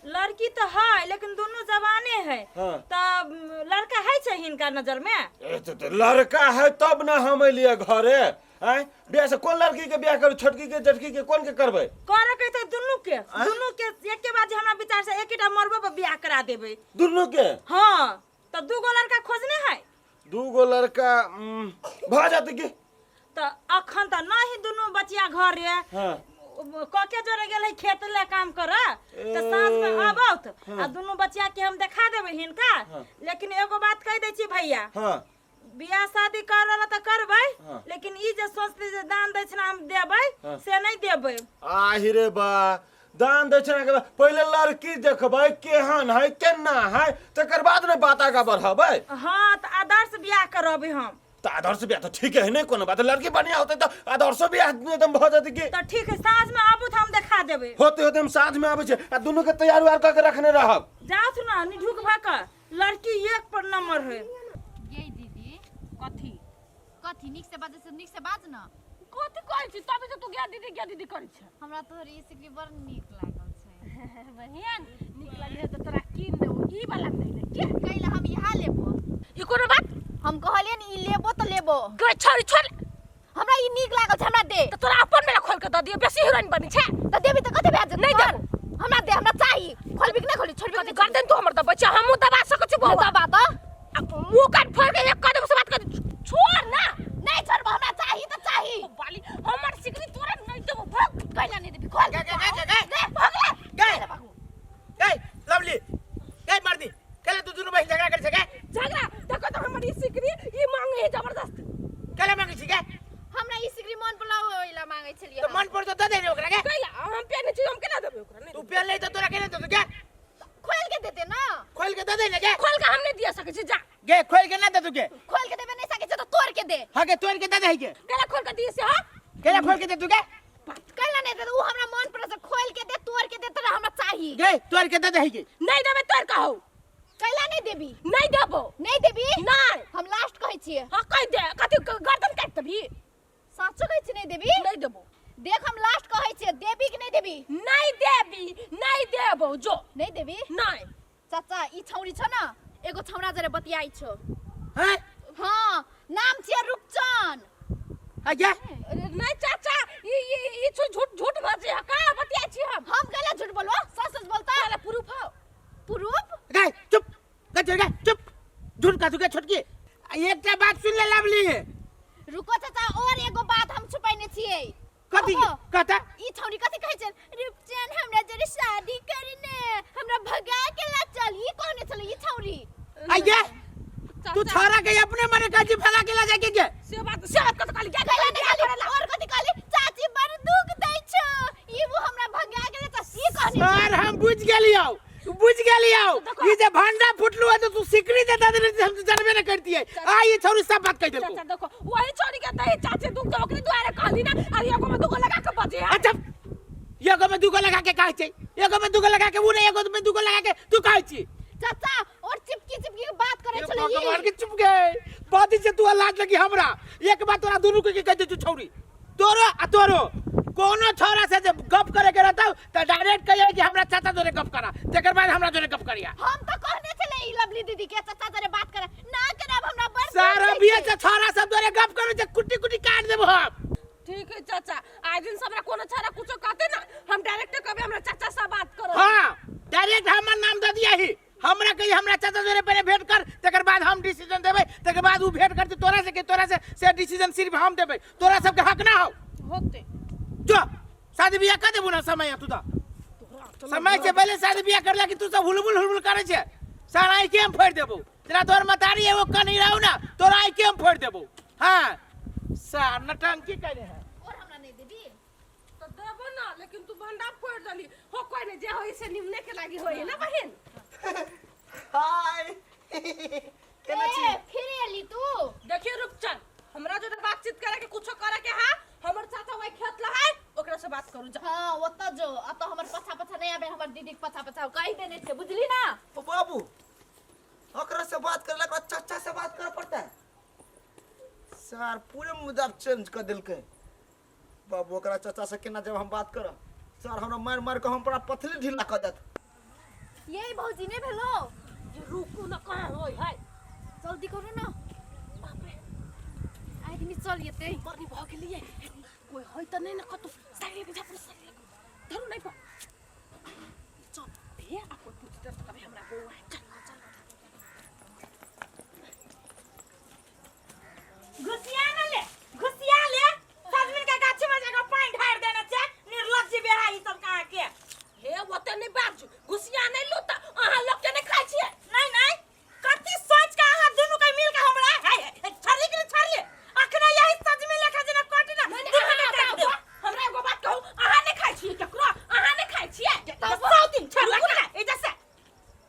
लड़की तो है लेकिन दोनों जवाने है। हाँ। तब लड़का है छै हिनका नजर में? ए तो लड़का है तब ना हम एलियै घरे। आँय, ब्याह से कोन लड़की के ब्याह करू, छोटकी के जेठकी के, कोन के करबै? करे के तऽ दुनू के, दुनू के एके बार जे हमरा विचार से एकेटा मरबो पर बियाह करा देबै। दुनू के? हाँ, तऽ दू गो लड़का खोजने है। दू गो लड़का भऽ जेतै की? तऽ अखन तऽ नहीं दुनू बचिया घरे। हाँ। कके जोरे गेल है खेत ले काम कर, तऽ साँझ में आबौत आ दुनू बचिया के हम देखा देबै हिनका। लेकिन एगो बात कहि दै छी भैया। हाँ। बियाह शादी करल तऽ करबै। हाँ। लेकिन ई जे सोचते जे दान दै छै हम देबै। हाँ। से नहीं देबै। आहि रे बा, दान दै छै ने, पहिले लड़की देखबै केहन है केना है, तकर बाद ने बात आगा बढ़ाबै। हाँ, तऽ आदर्श बियाह करबै हम। तऽ आदर्श बियाह तऽ ठीक है, नहीं कोनो बात, लड़की बढ़िया होतै तऽ आदर्शो बियाह एकदम भऽ जेतै की। तऽ ठीक है, साँझ में आबू तऽ हम देखा देबै। होते होते हम साँझ में आबै छै आ दुनू के तैयार उयार कऽ के रखने रहब। जाउथ ना निढुक भऽ कऽ, लड़की एक पर नंबर है। ये दीदी। कथी? कथी नीक से बाजै से नीक से बाज ना। कथी कहै छी? तबे से तू गया दीदी गया दीदी करै छै। हमरा तोहर ई सिकरी बड़ नीक लागल छै। बहिन, नीक लगै तऽ तोरा कीन देबो, ई वाला नहीं ले के? कैला हम इहा लेबो। ई कोनो बात? हम कहलियै ने ई लेबो तऽ लेबो। गै छोड़ छोड़। हमरा ई नीक लागल छै, हमरा दे। तऽ तोरा अपन मेला खोल के दऽ दियौ, बेसी हीरोइन बनी छै। तऽ देबी तऽ कथी भए जेतै? नहि देबो। हमरा दे, हमरा चाही। खोलबी कि नहि खोलबी? छोड़बी कि कथी नहि? गर्दन तू हमर दबै छै, हमहूँ दबा सकै छी बौआ। दबा तऽ। आ मुँह कान फोड़ के एक कदम से बात कर, छोड़ ना। नहीं छोड़बो, हमरा चाही तऽ चाही। ओ बाली, हमर सिकरी तोरा नहीं देबो, भाग। कैला नहीं देबी? खोल। गे, गे, गे, गे, गे। दे, भगले। गे। गे, लवली। गे, मर्दी। कैला तू दुनू बहिन झगड़ा करै छै गे? झगड़ा देखो तो, हमर ई सिकरी ई मांगे है जबरदस्ती। कैला मांगै छी गे? हमरा ई सिकरी मन पड़ल, ओहि ला मांगै छलियै। तऽ मन पर तऽ दऽ दे ने ओकरा गे। कैला हम पेने छी, हम केना देबै ओकरा? नहीं तू पेन ले तऽ तोरा केना देतौ गे? खोल के देते ना। खोल के दऽ दे ने गे। खोल के हम नहीं दिया सकै छी, जा। गे, खोल के ना देतौ गे? खोल के देबे नहीं सकै छै तऽ तोड़ के दे। हाँ गे, तोड़ के दऽ दे गे। कैला खोल के दिए से? हाँ, कैला खोल के दे तू गे? कैला नहीं दे? उ हमरा मन पड़ल से खोल के दे, तोड़ के दे, तोरा हमरा चाही। गे, तोड़ के दऽ दे गे। नहीं देबै तोड़ के हौ। कैला नहीं देबी? नहीं देबो। नहीं देबी? नहीं। हम लास्ट कहै छियै। हाँ, कहि दे। कथी गर्दन काटि देबी? साँचो कहै छी, नहीं देबी? नहीं देबो। देख, हम लास्ट कहै छियै, देबी कि नहीं देबी? नहीं देबी, नहीं देबो, जो। नहीं देबी? नहीं। चाचा, ई छौरी छ न, एगो छौड़ा जरे बतियाइ छौ। हैं? हाँ, नाम छियै रूपचन। अच्छा। नहीं चाचा, ई ई ई झूठ झूठ झूठ बजे है, का बतियाइ छी हम? हम कैला झूठ बोलबो? सच सच बोलता। कैला प्रूफ हौ? कथू के छोटकी आ एकटा बात सुन ले लवली। रुको चाचा, और एगो बात हम छुपैने छियै। कथी? कहो। कहता। ई छौरी कथी कहै छै? रूपचन हमरा जरे शादी करने, हमरा भगा के ला चल, ई कहने छलै ई छौरी। आइए तू छोरा के अपने मने काजी भगा के ला जाके के से बात कत कहली क्या? कहला ने कहली, और कथी कहली? चाची बड़ दुख दै छौ, ई वो हमरा भगा के ला चल, ई कहने छलै। सर हम बुझ गेलियौ, बुझ गेलियौ। ई जे भंडा फुटलू है तो तू सिकरी दे दे, हम तो जानबे न करतियै। आ ये छोरी सब बात कह देलको। चाचा देखो, वही छोरी के दही चाची दुख दे, ओकरी दुआरे कहली ना। अरे एगो में दुगो लगा के बजे है। अच्छा, एगो में दूगो लगा के कहै छै, एगो में दूगो लगा के उ नहीं, एगो में दूगो लगा के तू कहै छी। चाचा और चिपकी चिपकी के बात करै छलै ई। भगवान के चुप गए बाती से तू लाज लगी हमरा। एक बात तोरा दुनू के कह दे तू छौरी, तोरो आ तोरो कोनो छौरा से जब गप करे के रहतौ त डायरेक्ट कहिए कि हमरा चाचा जोरे गप करा, तकर बाद हमरा जोरे गप करिया। हम तो कहने छलै ई लवली दीदी के चाचा जरे बात करे ना करब, हमरा बड़ दुख सारा दै बिया छै। से छौरा सब जोरे गप करू जे कुट्टी कुट्टी काट देबो हम। ठीक है चाचा, आज दिन से हमरा कोनो छाड़ा कुछो कहते ना, हम डायरेक्ट कहबे हमरा चाचा से बात करो। हाँ, डायरेक्ट हमर नाम दे दिया ही, हमरा कहिए हमरा चाचा जोरे पहले भेंट कर, तकर बाद हम डिसीजन देबै, तकर बाद उ भेंट करते तोरा से के तोरा से से डिसीजन सिर्फ हम देबै, तोरा सबके हक ना हो। होते। जो शादी बियाह कर देबू ना समय तू तो समय से पहले शादी बियाह कर कि तू सब हुलबुल हुलबुल करे छे, सारा आँखि हम फोड़ देबू। तेरा तोर मतारी एगो कनी रहू ना, तोरा आँखि हम फोड़ देबू। हाँ सार नटंकी करे है। और हमरा नहीं देबी? तो देबो ना, लेकिन तू भंडा फोड़ दली हो। कोई नहीं, जे होई से निमने के लागी होई ना बहन। हाय, केना छी? ए, फिर एली तू? देखियो रुपचन, हमरा जो बातचीत करे के कुछो करे के हा, हमर चाचा वही खेत ला है, ओकरा से बात करू जा। हाँ, ओतऽ जो, अतऽ हमर पछा पछा नहीं आबे, हमर दीदी के पछा पछा कहि देने छै, बुझली ना? ओ बाबू, ओकरा से बात करे लगा चाचा से बात करे पड़ता है। सर पूरे मुद्दा चेंज कर देलकै बाबू। ओकरा चाचा से केना जब हम बात करब? सर हमरा मारि मारि के हम पूरा पथली ढीला कर देत। ये भौजी नहीं भेलो? ये रुकू ना, कहाँ होई है? जल्दी करू ना। बाप रे। आदमी चल जेतै। बड़ी भऽ गेलियै, कोई होई त नहीं ना कतौ। साइकिल के झापड़, साइकिल के धरू नहीं पर चल। हे आ कोई पूछते त कभी हमरा बौआ है। चल चल। घुसिया न ले, घुसिया ले। सजमनि के गाछी में जाकर पानी ढार देने छै, निर्लज्ज बेहा ई सब कहाँ के। हे ओते नहीं बाजू, घुसिया नहीं लू त अहाँ लोग के नहीं खाइ छियै? नहीं नहीं, कथी सोच के अहाँ दुनू के मिल के हमरा है है, छड़ली के छड़ली अखने यही सजमनि लेखा जेना कटी ना नहीं, दुनू अहाँ के काटि देब। हमरा एगो बात कहू, अहाँ नहीं खाइ छियै केकरो? अहाँ नहीं खाइ छियै? तऽ सौ दिन छोड़ ना एजा से।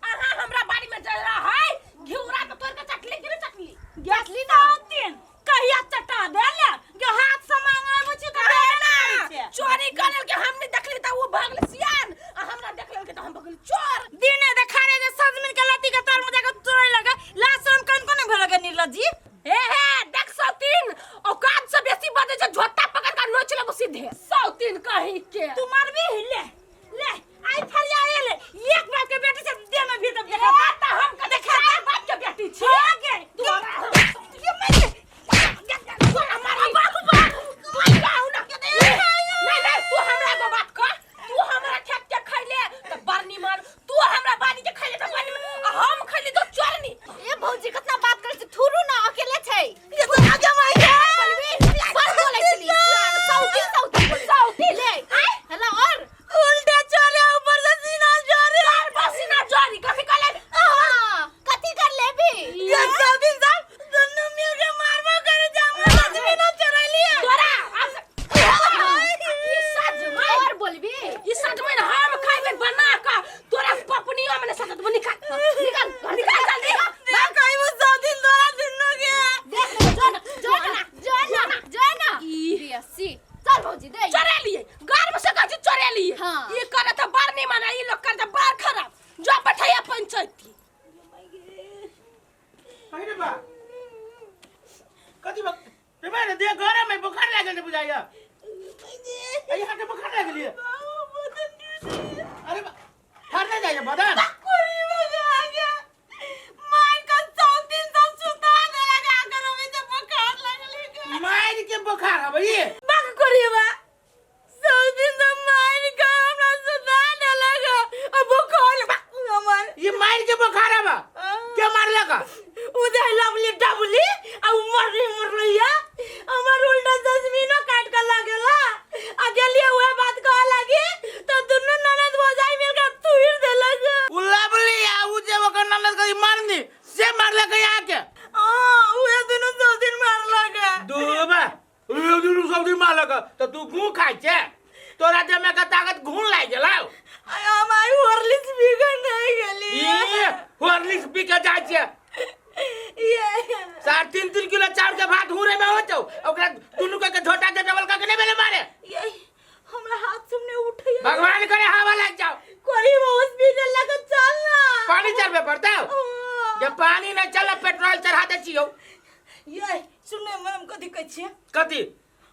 अहाँ हमरा बाड़ी में जल रहा है घिउरा के तोड़ के चटली कि नहीं चटली? चटली ना सौ दिन कहिया चटा देले गे, हाथ से मांगाबै छी तऽ देबे ना करै छै। चोरी कर के हम नहीं देखली त वो भागल सियान, आ हमरा देख लेल के त हम भगल चोर। दिने देखारे जे सजमनि के लत्ती के तर में जाके तोड़े लगे, लाज शरम कनिको नहीं भेल गे निर्लज्जी। हे हे देख सौतीन, औकात से बेसी बजे छै, झोटा पकड़ के नोच लेबो सीधे सौतीन कहीं के। तू मारबी? ले ले, आई फरिया ले, एक बाप के बेटी से देह में भीतर देखा ए, त हम कते चार बाप के बेटी छी। हो गे। तोरा ये मैं तोरा मारी बाबू बाबू, तू जाऊ ना। नहीं नहीं, तू हमरा एगो बात कह, तू हमरा खेत के खैले त बरनी मार, तू हमरा बाड़ी के खैले त बरनी मार, आ हम खैले तो चोरनी। ए भौजी, कतना बात करै छै, थुरू ना, अकेले छै। ये तो आगे माई बड़ बोलै छली सौती सौती सौती। ले हेलो और उल्टे चले, ऊपर से सीना जोरे। चार पसीना चोरी कथी कहले? हाँ, कथी कर लेबी? ये सब दिन सब दुनू मिल के मारबो करे जा, हमरा सजमनि चोरैलिए। तोरा ई सजमनि और बोलबी? ई सजमनि हम खैबे बना के, तोरा पपनियो में सजत। निकाल निकल। निकाल जल्दी। ना कहिबो सौ दिन तोरा दुनू के। देख ले, जो ना, जो ना, जो ना, जो ना। बियसी चल भौजी दे। चोरे लिए घर में से कहे चोरे लिए। हाँ। ये करे तो बार नहीं माना, ये लोग करे तो बार खराब। जो बैठैया पंचायती। अरे बा, कथी बा रे? बा दे गरम में बुखार लागल छै बुझाइया। यहाँ के बुखार लागल ये। अरे बा, फाटले जाइए बदन। मार के सौ दिन सब सुता देलक, आकर हमें से बुखार लागल है। मार के बुखार हवे ये? बक करिबा, सौ दिन से मार के हमरा सुता देलक, अब बुखार बक हमर। ये मार के बुखार हवा के मारलक? उ जे लवली डबली आ उ मरली मरलैया हमर उल्टा जजमीनो काट के लगेला आ गेलिए उहे बात कह लागी तो दुनू ननद भौजाई मिलके तुहिर देलक। उ लवली आ उ जे ओकर ननद के मारनी से मारलक यहाँ के। हां, उहे दुनू सब दिन मारलक। दूबा उ दुनू सब दिन मारलक त तू गू खाइ छे, तोरा देह में के ताकत घून लाग गेलौ। आय हम आई हॉर्लिक्स पी के नहीं गेली। ई हॉर्लिक्स पी के जाइ छे। ये 3.5 3 किलो चाउर के भात हुरे में होतौ, ओकरा दुनू के झोटा के डबल का के नहीं भेले मारे। ये हमरा हाथ सुमने उठै। भगवान करे हवा लग जाओ। कोई हॉस्पिटल लगे चल ना। पानी चढ़बे पड़तौ, जब पानी नहीं चल पेट्रोल चढ़ा दे छियौ। ये सुने हम कथी कहै छियै? कथी?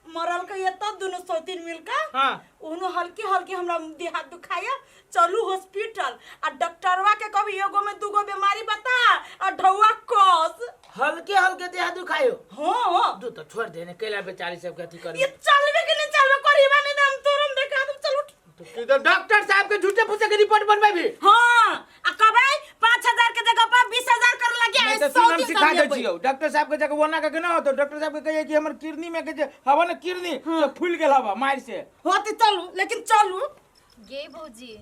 मरल के एतऽ दुनू सौतीन मिलके। हाँ। ओनो हल्की हल्की हमरा देह हाथ दुखाया, चलू हॉस्पिटल आ डॉक्टरवा के कभी एगो में दूगो बीमारी बता आ ढौआ कस। हल्के हल्के देह दुखायो? हाँ। तू तो छोड़ देने कैला बेचारी सब कथी करी। ये चलबे के नहीं चलबे करीबा नहीं हम तुरंत देखा तुम चलू। तो डॉक्टर साहब के झूठे फूसे के रिपोर्ट बनबे भी। हाँ, आ कबे 5000 के जगह पर 20000 कर लगे। नहीं तो सुन हम सिखा दे छियौ डॉक्टर साहब के जगह ओना के न होतो। डॉक्टर साहब के कहिए कि हमर किडनी में के जे हवा न किडनी तो फूल गेल हवा मार से। होते चलू, लेकिन चलू। गे भौजी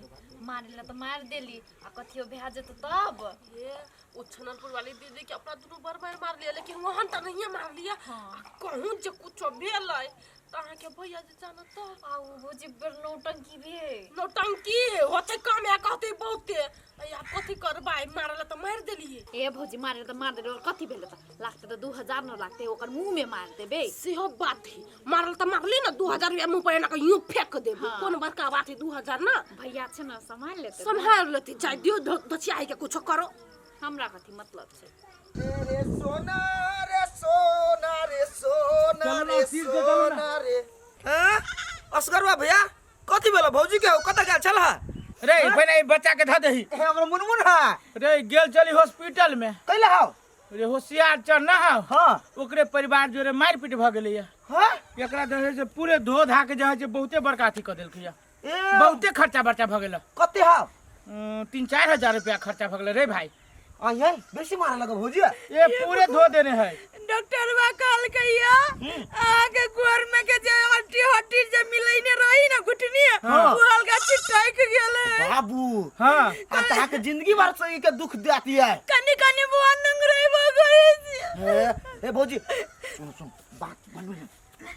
मारे ला तो मार देली आ कथियो भए जेतौ तब। ये ओ छनलपुर वाली दीदी के अपना दुनू बड़ मार मार लिया, लेकिन वहां त नहीं मार लिया। आ कहूं जे कुछो भेलै त अहाँ के भैया जे जानत त। आ उ भौजी बड़ नौटंकी भे। नौटंकी होते कम या कहते बहुते। आ कथी करबै, मारला त मार देलिए। ए भौजी मारे त मार देली, और कथी भेलै त लागते त 2000 न लागते ओकर मुंह में मार देबे। सेहो बात है, मारल त मारली ना 2000 रुपया मुंह पर एना के यूं फेंक देबे। हाँ। कोन बड़का बात है 2000 ना। भैया छै न सम्हाल लेते। सम्हाल लेते, जाय दियो दछिया के कुछो करो। हमरा कथी मतलब छै। रे सोना रे सोना रे सोना चलो ना, रे सिर से चलो ना। सोना रे। हाँ? असगरवा भैया कथी भेल भौजी के हो कतऽ गेल छल हा? रे पहिने ई बच्चा के धऽ दही। हे हमर मुनमुन हा। रे गेल चली हॉस्पिटल में। कैला हौ? रे होशियार चढ़ ना हौ। हाँ। ओकरे परिवार जोरे मारपीट भऽ गेलैया। हाँ? एकरा जे है से पूरे धो धा के जे है से बहुते बड़का अथी कऽ देलकैया। ए बहुते खर्चा बर्चा भऽ गेल। कते हौ? 3-4 हजार रुपया खर्चा भऽ गेलै रे भाई। आय बेसी मारे लगा भौजी। ये पूरे धो देने है। डॉक्टरवा कहलकैया अहाँ के गोर में के जे हड्डी हड्डी जे मिलैने रही ना घुटनी, उ हल्का छिटक गेलै। बाबू। हाँ। आ तहाँ के जिंदगी भर से ई के दुख देती है। कनी कनी बुआ नंग रही भगई। हे हे भौजी सुन सुन बात बनू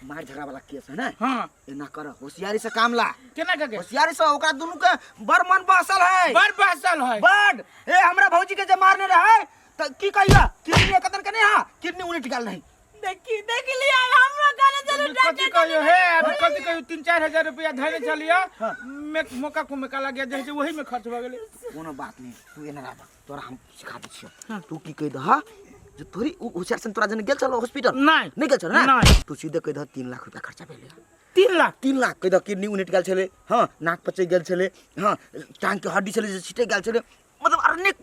मार झगड़ा वाला केस है ना। हाँ। एना कर होशियारी से काम ला। केना के? होशियारी से ओकरा दुनू के बड़ मन बसल है। बड़ बसल है। बड़। ए हमरा भौजी के जे मारने रहे त की कहिया किडनी कतन के नहीं हां किडनी उलट गेल नहीं। देखी देख लिया हमरा गाने चलू कथी कहियो हे अभी कथी कहियो 3-4 हजार रुपया धरे चलिया में मौका को मेका लग गया जैसे वही में खर्च भ गेलै। कोनो बात नहीं, तू एना राख तोरा हम सिखा दै छियो। तू की कहि दह जे तोरी उ होशियार से तोरा जने गेल छल हॉस्पिटल? नहीं। नहीं गेल छल ना? नहीं। तू सीधे कहि दह 3 लाख रुपया खर्चा भेलै। 3 लाख? 3 लाख कहि दह किडनी उलट गेल छलै, हां नाक पचै गेल छलै, हां टांग के हड्डी छलै जे छिटै गेल छलै, मतलब अनेक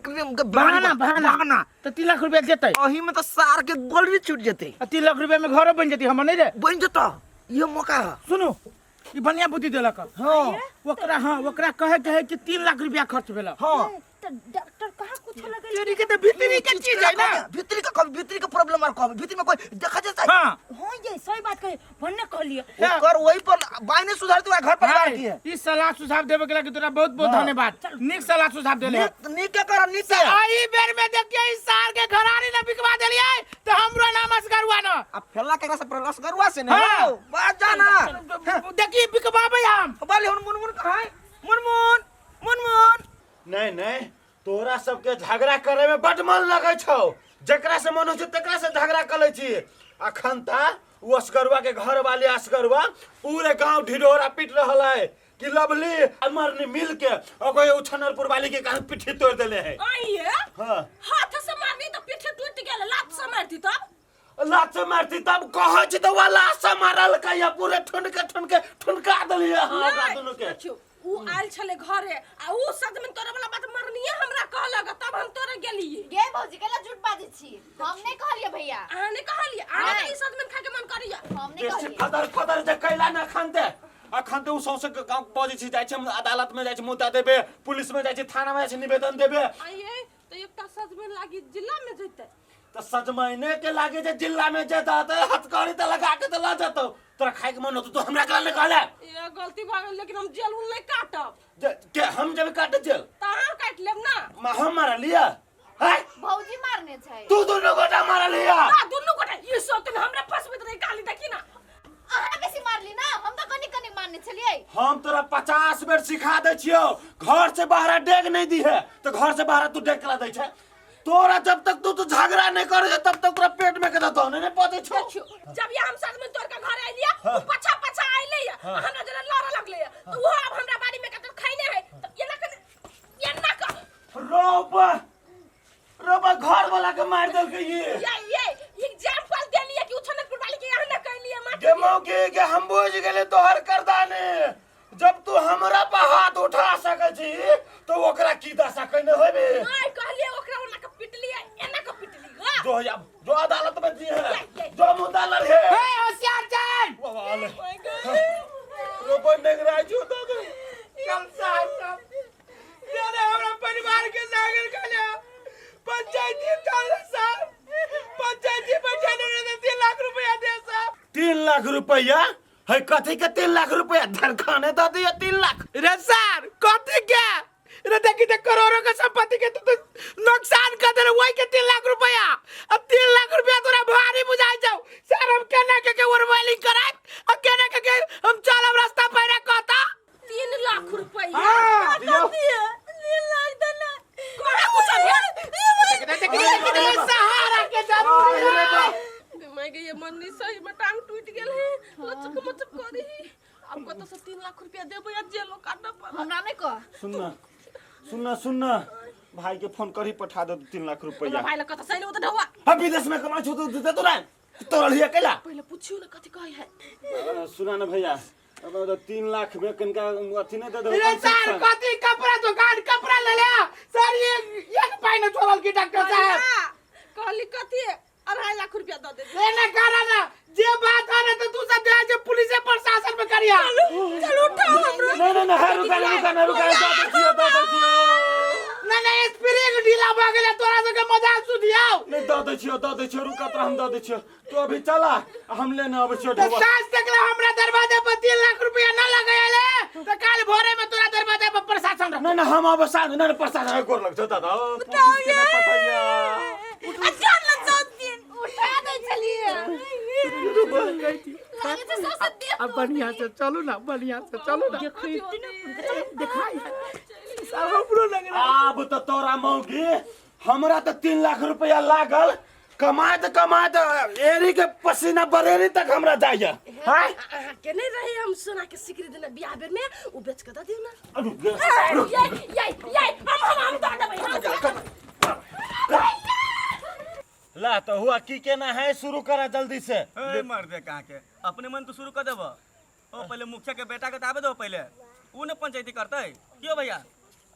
बहाना बहाना बहाना। तो 3 लाख रुपया देतै। अही में तो सार के गोलरी छूट जेतै। आ 3 लाख रुपया में घरो बन जेतै हमर नहीं रे? बन जेतौ, ये मौका है। सुनू ई बढ़िया बुद्धि देलक। हां। ओकरा हां ओकरा कहे के है कि 3 लाख रुपया खर्च भेल। हां। त डॉक्टर कहाँ कुछ लगल? चोरी के तो भीतरी के चीज है ना। भीतरी के कब भीतरी के प्रॉब्लम और कब भीतरी में कोई देखा जाता है। हां। हां ये सही बात कहे भन्ने कहलिए। ओकर वही पर बाइने सुधार तोरा घर परिवार की है। ई सलाह सुझाव देवे के लागी तोरा बहुत बहुत धन्यवाद। नीक सलाह सुझाव देले। नीक नीक के कर नीक के। आई बेर में देखिए ई साल के घरारी न बिकवा देलिए त हमरो नाम असगरुआ न। अब फेला केकरा से प्रलस गरुआ से न हाँ। हो बात जाना। देखिए बिकवाबे हम। बोले हम मुनमुन कहाँ है? मुनमुन मुनमुन। नहीं नहीं तोरा सबके झगड़ा करे में बड मन लगे छौ, जकरा से मन हो छै तकरा से झगड़ा कर लै छी। अखन ता उ असगरुआ के घर वाली असगरुआ पूरे गांव ढिढोरा पीट रहल है कि लवली आ मरनी मिल के ओकर उछनरपुर वाली के कान पिट्ठी तोड़ देले है। आइए हाँ। हाथ से मारनी तो पीछे टूट गेल, लात से मारती तब? लात से मारती तब कहै छी त वला से मारल कहिया पूरे ठुनके ठुनके ठुनका देलिए हां ओकरा दुनू के। देखियौ उ आयल छले घरे आ उ सदमे तोरा वाला बात मरनिए हमरा कहलक तब हम तोरे गेलिए। गे भौजी केला झूठ बाजै छी? हम नहीं कहलिए भैया। अहाँ नहीं कहलिए? अहाँ के सदमे खा के मन करिया। हम नहीं बेसी कहलिए। फदर फदर जे कैला ना अखन ते अखन ते उ सौंसे गांव बजै छी, जाइ छी हम अदालत में जाइ छी मुद्दा देबे, पुलिस में जाइ छी, थाना में जाइ छी निवेदन देबे। आइए तो एकटा सदमे लागी जिला में जइते। त तऽ सजमैने के लागे जे जिला में जेता तऽ हथकड़ी तऽ लगा के तऽ लऽ जेतौ। तोरा खाय के मन होतौ तू हमरा कहले कहले ये गलती भऽ गेल, लेकिन हम जेल उल नहीं काटब। जे के हम जब काटे जेल तऽ अहाँ काटि लेब ना। हम मारलिया है? भौजी मारने छै। तू दुनू गोटा मारलिया। आ दुनू गोटा ई सब तऽ हमरा फसबैत रही गाली देखी ना। अहाँ बेसी मारली ना, हम तऽ कनी कनी मारने छलियै। हम तोरा 50 बेर सिखा दै छियौ, घर से बाहर डेग नहीं दी है तो घर से बाहर तू डेग करा दै छै। तोरा जब तक तू झगड़ा नहीं करे तब तक तोरा पेट में के दाने नहीं पचै छौ। देखियो जब ये हम साथ में तोड़ के घर आइलिया, उ पछा पछा आइले या हमरा जरा लड़ लगले या, तो वो अब हमरा बाड़ी में कतौ खैने है तो एना कर एना कर। रोबा रोबा घर वाला के मार देलकै ये। ये एग्जांपल देलिए कि उछनपुर वाली के यहाँ ना कहलिए मार गे मौगी के हम बुझ गेले तोहर करदाने। जब तू हमरा पर हाथ उठा सकै छी तो ओकरा की दशा कइने होबे। नहीं कहलिए ओकरा ओना के पिटलिए एना के पिटली गा। जो या जो अदालत में जी है जो मुद्दा लड़े। ए होशियार चल। वाह रोबा नेगराय छो तो चल साहब साहब यारे हमरा परिवार के नागर कहले पंचायती चल साहब, पंचायती बैठा ने 3 लाख रुपया दे साहब। 3 लाख रुपया है? कथी के 3 लाख रुपया? धरखाने दे दिया 3 लाख। रे सर कथी के रे? देखी ते करोड़ों के संपत्ति के तू तो नुकसान कर दे वही के 3 लाख रुपया। अब 3 लाख रुपया तोरा भारी बुझाई जाओ सर। हम केना के के ओरवालिंग कराए अब केना के के हम चलब रास्ता पैरा कहता। 3 लाख रुपया। हाँ, दियो। 3 लाख देना कोना कुछ भेल। देखी देखी सहारा के जरूरी है। मैं के ये मन नहीं सही में टांग टूट गेल है, लचक मचक करी। अब कत से 3 लाख रुपया देबो या जेलो काटब पड़त। हमरा नहीं कह। सुनना सुनना सुनना, भाई के फोन करी पठा दे 3 लाख रुपया। भाई ल कत सही ओ त ढौआ। हम विदेश में कमाई छौ तो देते तोरा तोरा लिया कैला। पहिले पूछियो ना कथि कहै है। सुना ना भैया, अब तो 3 लाख में कनका अथी नहीं दे दे। रे सर कथी कपड़ा दुकान कपड़ा ले ले सर। ये एक पाई न छोड़ल की डॉक्टर साहब। कहली कथि 2.5 लाख रुपया the they. ए ना करा ना जे बात है ना तो तू सब दे जे पुलिस प्रशासन में करिया। चल उठाओ हमरो। नहीं नहीं नहीं रुका ना रुका ना रुका, दे दे छियो दे दे छियो। ना ना स्प्रिंग ढीला भ गेलै तोरा सबके मजाक सुधियाओ। नहीं दे दे छियो दे दे छियो, रुका तोरा हम दे दे छियो। तू अभी चला हम लेने आबै छियो तो ढोबा। साँझ तक ला हमरा दरवाजा पर 3 लाख रुपया ना लगाएले तो काल भोरे में तोरा दरवाजा पर प्रशासन रह। नहीं नहीं हम अब साँझ नहीं प्रशासन के गोर लग छौ दादा। ओ, पुलिस के नहीं पठाइया। अच्छा लग जाओ दिन उठा दै छलियै। लागे छै सौंसे देह अब बढ़िया से चलू ना, बढ़िया से चलू ना। दिखाई सब हमरो लग रहा। आब तो तोरा मौगी हमरा तो 3 लाख रुपया लागल कमाइत कमाइत एरी के पसीना बरेरी तक हमरा जाइया। हैं? अहाँ के नहीं रही हम सोना के सिकरी देने बियाह बेर में उ बेच के the दियौ ना। रुक गे, रुक। ये ये ये हम हम हम the देबै हम the देबै। ला तो हुआ की केना है, शुरू करा जल्दी से। ए मर दे कहाँ के अपने मन तो शुरू कर देब। ओ पहले मुखिया के बेटा के तो आबे दो पहले, उ ने पंचायती करतै क्यों भैया?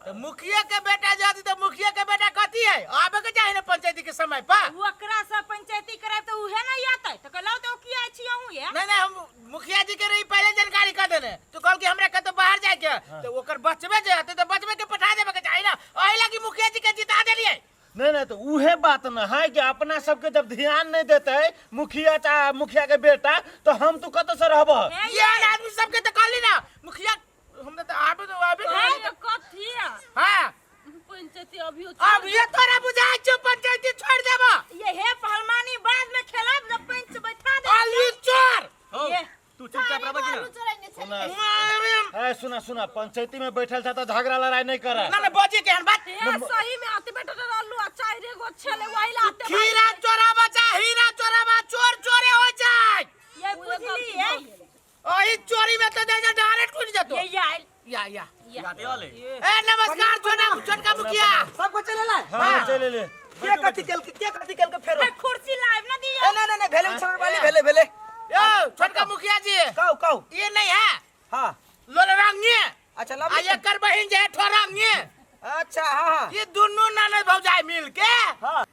तो मुखिया के बेटा जाती तो मुखिया के बेटा कथी है आबे के चाही ना पंचायती के समय पर। ओकरा से पंचायती करायब तो उहे नहीं आते तो कहलौ तो किया छी अहूँ ये। नहीं नहीं हम मुखिया जी के रही पहले जानकारी कर देने तो कहल कि हमरा कतौ बाहर जाए के तो ओकर बचबे जे आते तो बचबे के पठा देबे के चाही ना, ओही लागी मुखिया जी के जिता देलिए। नहीं नहीं तो उहे बात न है कि अपना सबके जब ध्यान नहीं देते मुखिया चाहे मुखिया के बेटा तो हम तो कतौ से रहब। ये आदमी सबके तो कहली ना मुखिया हम तो आबे तो आबे। ए, तो कथी है? हां पंचायती अभी अब ये तोरा बुझाय छौ पंचायती छोड़ देबो। ये हे पहलवानी बाद में खेलब जब पंच बैठा दे। आलू चोर। हो तू चुपचाप रहबे कि ना? सुना ए सुना सुना, पंचायती में बैठल था तो झगड़ा लड़ाई नहीं करा। ना ना बजे के हन बात। ए सही में आते बेटा आलू अच्छा रे गो छले वही लाते। खीरा चोराबा चा हीरा चोराबा चोर चोरे हो जाए। ये बुझली है ओही चोरी में तो दे जा डायरेक्ट कूद जतो। ये आइल या या यादे वाले। ए नमस्कार छोटा छोटका मुखिया। सबको चले ला। हां चले ले। के कथी केल के कथी केल के फेरो कुर्सी लाइव ना दियो। ए ना ना ना भेले छोड़ वाली भेले भेले। यो छोटका मुखिया जी कहू कहू ये नहीं है। हां लोलरंगी। अच्छा लव आ एकर बहिन जे ठोरंगी। अच्छा हां हां ये दोनों ननद भौजाई मिल के। हां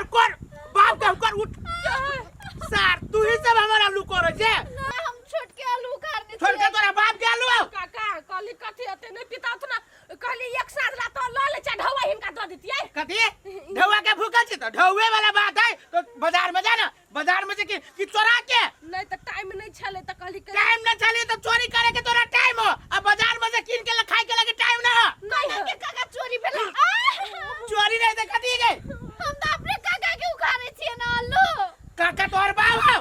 कर कर बाप के कर उठ सर तू ही सब हमारा आलू करे छे। ना हम छोटके आलू उखाड़ने छोड़ के तोरा बाप के आलू आओ। काका कहली कथी एते नहीं पिता ना, कहली एक साँझ ला तो ल ले चा ढौआ हिनका दऽ दितियै। कथी ढौआ के भूखल छी? तो ढौए वाला बात है तो बाजार में जा ना, बाजार में से कि चोरा के। नहीं तऽ टाइम नहीं छलै तऽ कहली के टाइम न छलै तो चोरी करे के तोरा टाइम हो, आ बाजार में से कीन के खाए के लगे टाइम ना हो। नहीं के काका चोरी भेलै। चोरी नहीं तो कथी गई? हम तऽ अपने काका के उखाड़े छियै ना आलू। काका तोहर बाप हो?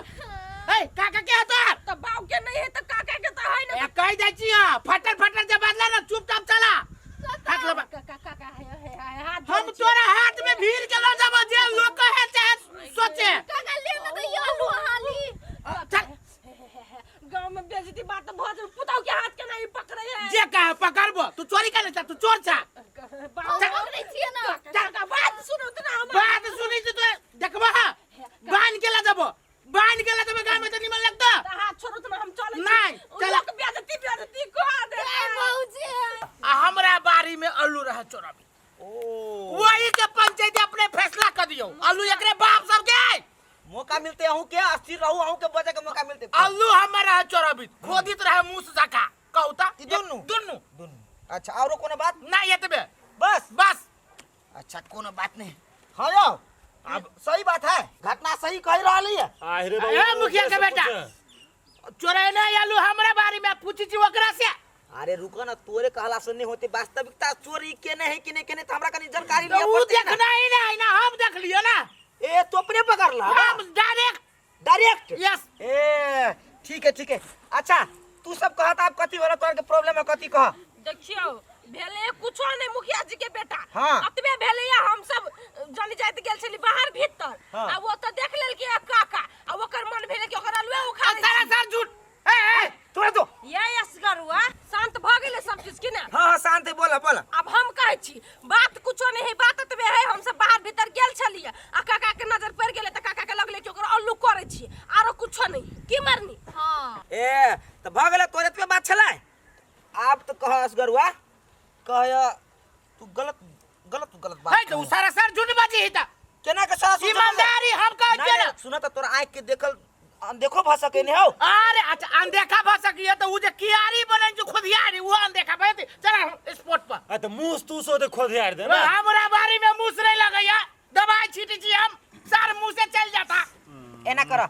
ए काका के हो तोहर? तऽ बाप के नहीं है तऽ काका के तऽ है ना। ए कह दै छी हां, फटर फटर जे बदला ना चुपचाप चला। हाथ लबा। काका काका है है है हाथ हम तोरा हाथ में भीड़ के ल जाबो, जे लोग कहे चाहे सोचे। काका ले ना तऽ ई आलू हाली। चल। गांव में बेइज्जती बात भऽ जेतै, पुतहु के हाथ केना ई पकड़ै है? जे कहे पकड़बो, तू चोरी करे छ, तू चोर छ। हम पकड़ै छियै ना। काका बात सुनू तऽ ना हमर। बात सुनै छी तो देखबो हां, बांध के ल जाबो, बांध के ल जाबो गांव में तो निमन लगतो। तऽ हाथ छोड़ू तऽ हम चलै छी। नहीं, चल। लोक बेइज्जती बेइज्जती कऽ देतै। ए भौजी। आ हमरा बारी में आलू रहे चोराबी। ओ वही के पंचायत अपने फैसला कर दियो, आलू एकरे बाप सब के मौका मिलते अहूँ के अस्थिर रहू, अहूँ के बजे के मौका मिलते। आलू हमर रहे चोराबी, खोदित रहे मुंह से जका कहू ता। ई दुनू? दुनू। दुनू। अच्छा औरो कोनो बात? नहीं एतबे बस बस। अच्छा कोनो बात नहीं। हाँ यो अब सही बात है, घटना सही कह रही है। आहे रे ए मुखिया के बेटा चोराई नहीं आलू हमरा बारी में, पूछी छी ओकरा से। अरे रुको ना, तोरे कहला से नहीं होते, वास्तविकता चोरी के नहीं कि नहीं के नहीं, तो हमरा कनी जानकारी तो लिया उ पड़ते ना। देखना ही नहीं ना, हम देख लियो ना। ए तो अपने पकड़ ला। हम डायरेक्ट। डायरेक्ट? यस। ए ठीक है ठीक है। अच्छा तू सब कहत आप कथी वाला तोर के प्रॉब्लम है, कथी कह? देखियो भेले कुछो नहीं मुखिया जी के बेटा। हाँ। अतबे भेले या हम सब जनी जाइत गेल छली बाहर भीतर। हाँ। आ वो तो देख लेल कि काका, आ ओकर मन भेले कि ओकर आलुए उखाड़े। सारा सार झूठ। ए ए तोरा तो ये असगरुआ शांत भ गेलै सब चीज की ना? हाँ हाँ शांत है, बोला बोला। अब हम कहै छी बात कुछो नहीं है, बात एतबे है हम सब बाहर भीतर गेल छलियै आ काका के नजर पड़ि गेलै तऽ काका के लगलै कि ओकर अल्लू करै छी, आरो कुछो नहीं। की मरनी? हाँ। ए तऽ भऽ गेलै, तोरे एतबे बात छलै। आब तऽ कह असगरुआ, कह तू गलत गलत गलत बात। है तो उ सारा सार झूठ बाजी है ता। केना के सारा सुन ईमानदारी हम कहै नहीं, छियै ना। नहीं, सुन तऽ तोरा आँख के देखल अनदेखो भऽ सकै नहीं हौ। अरे अच्छा अनदेखा भऽ सकिए तऽ उ जे कियारी बनै छै खोदियारी, उ अनदेखा भऽ जेतै। चल हम स्पॉट पर। आ तऽ मुस तू सो दे खोदियार दे ना। हमरा बारी में मुस नहीं लगैया, दवाई छीटै छी हम, सार मुँह से चल जाता। एना कर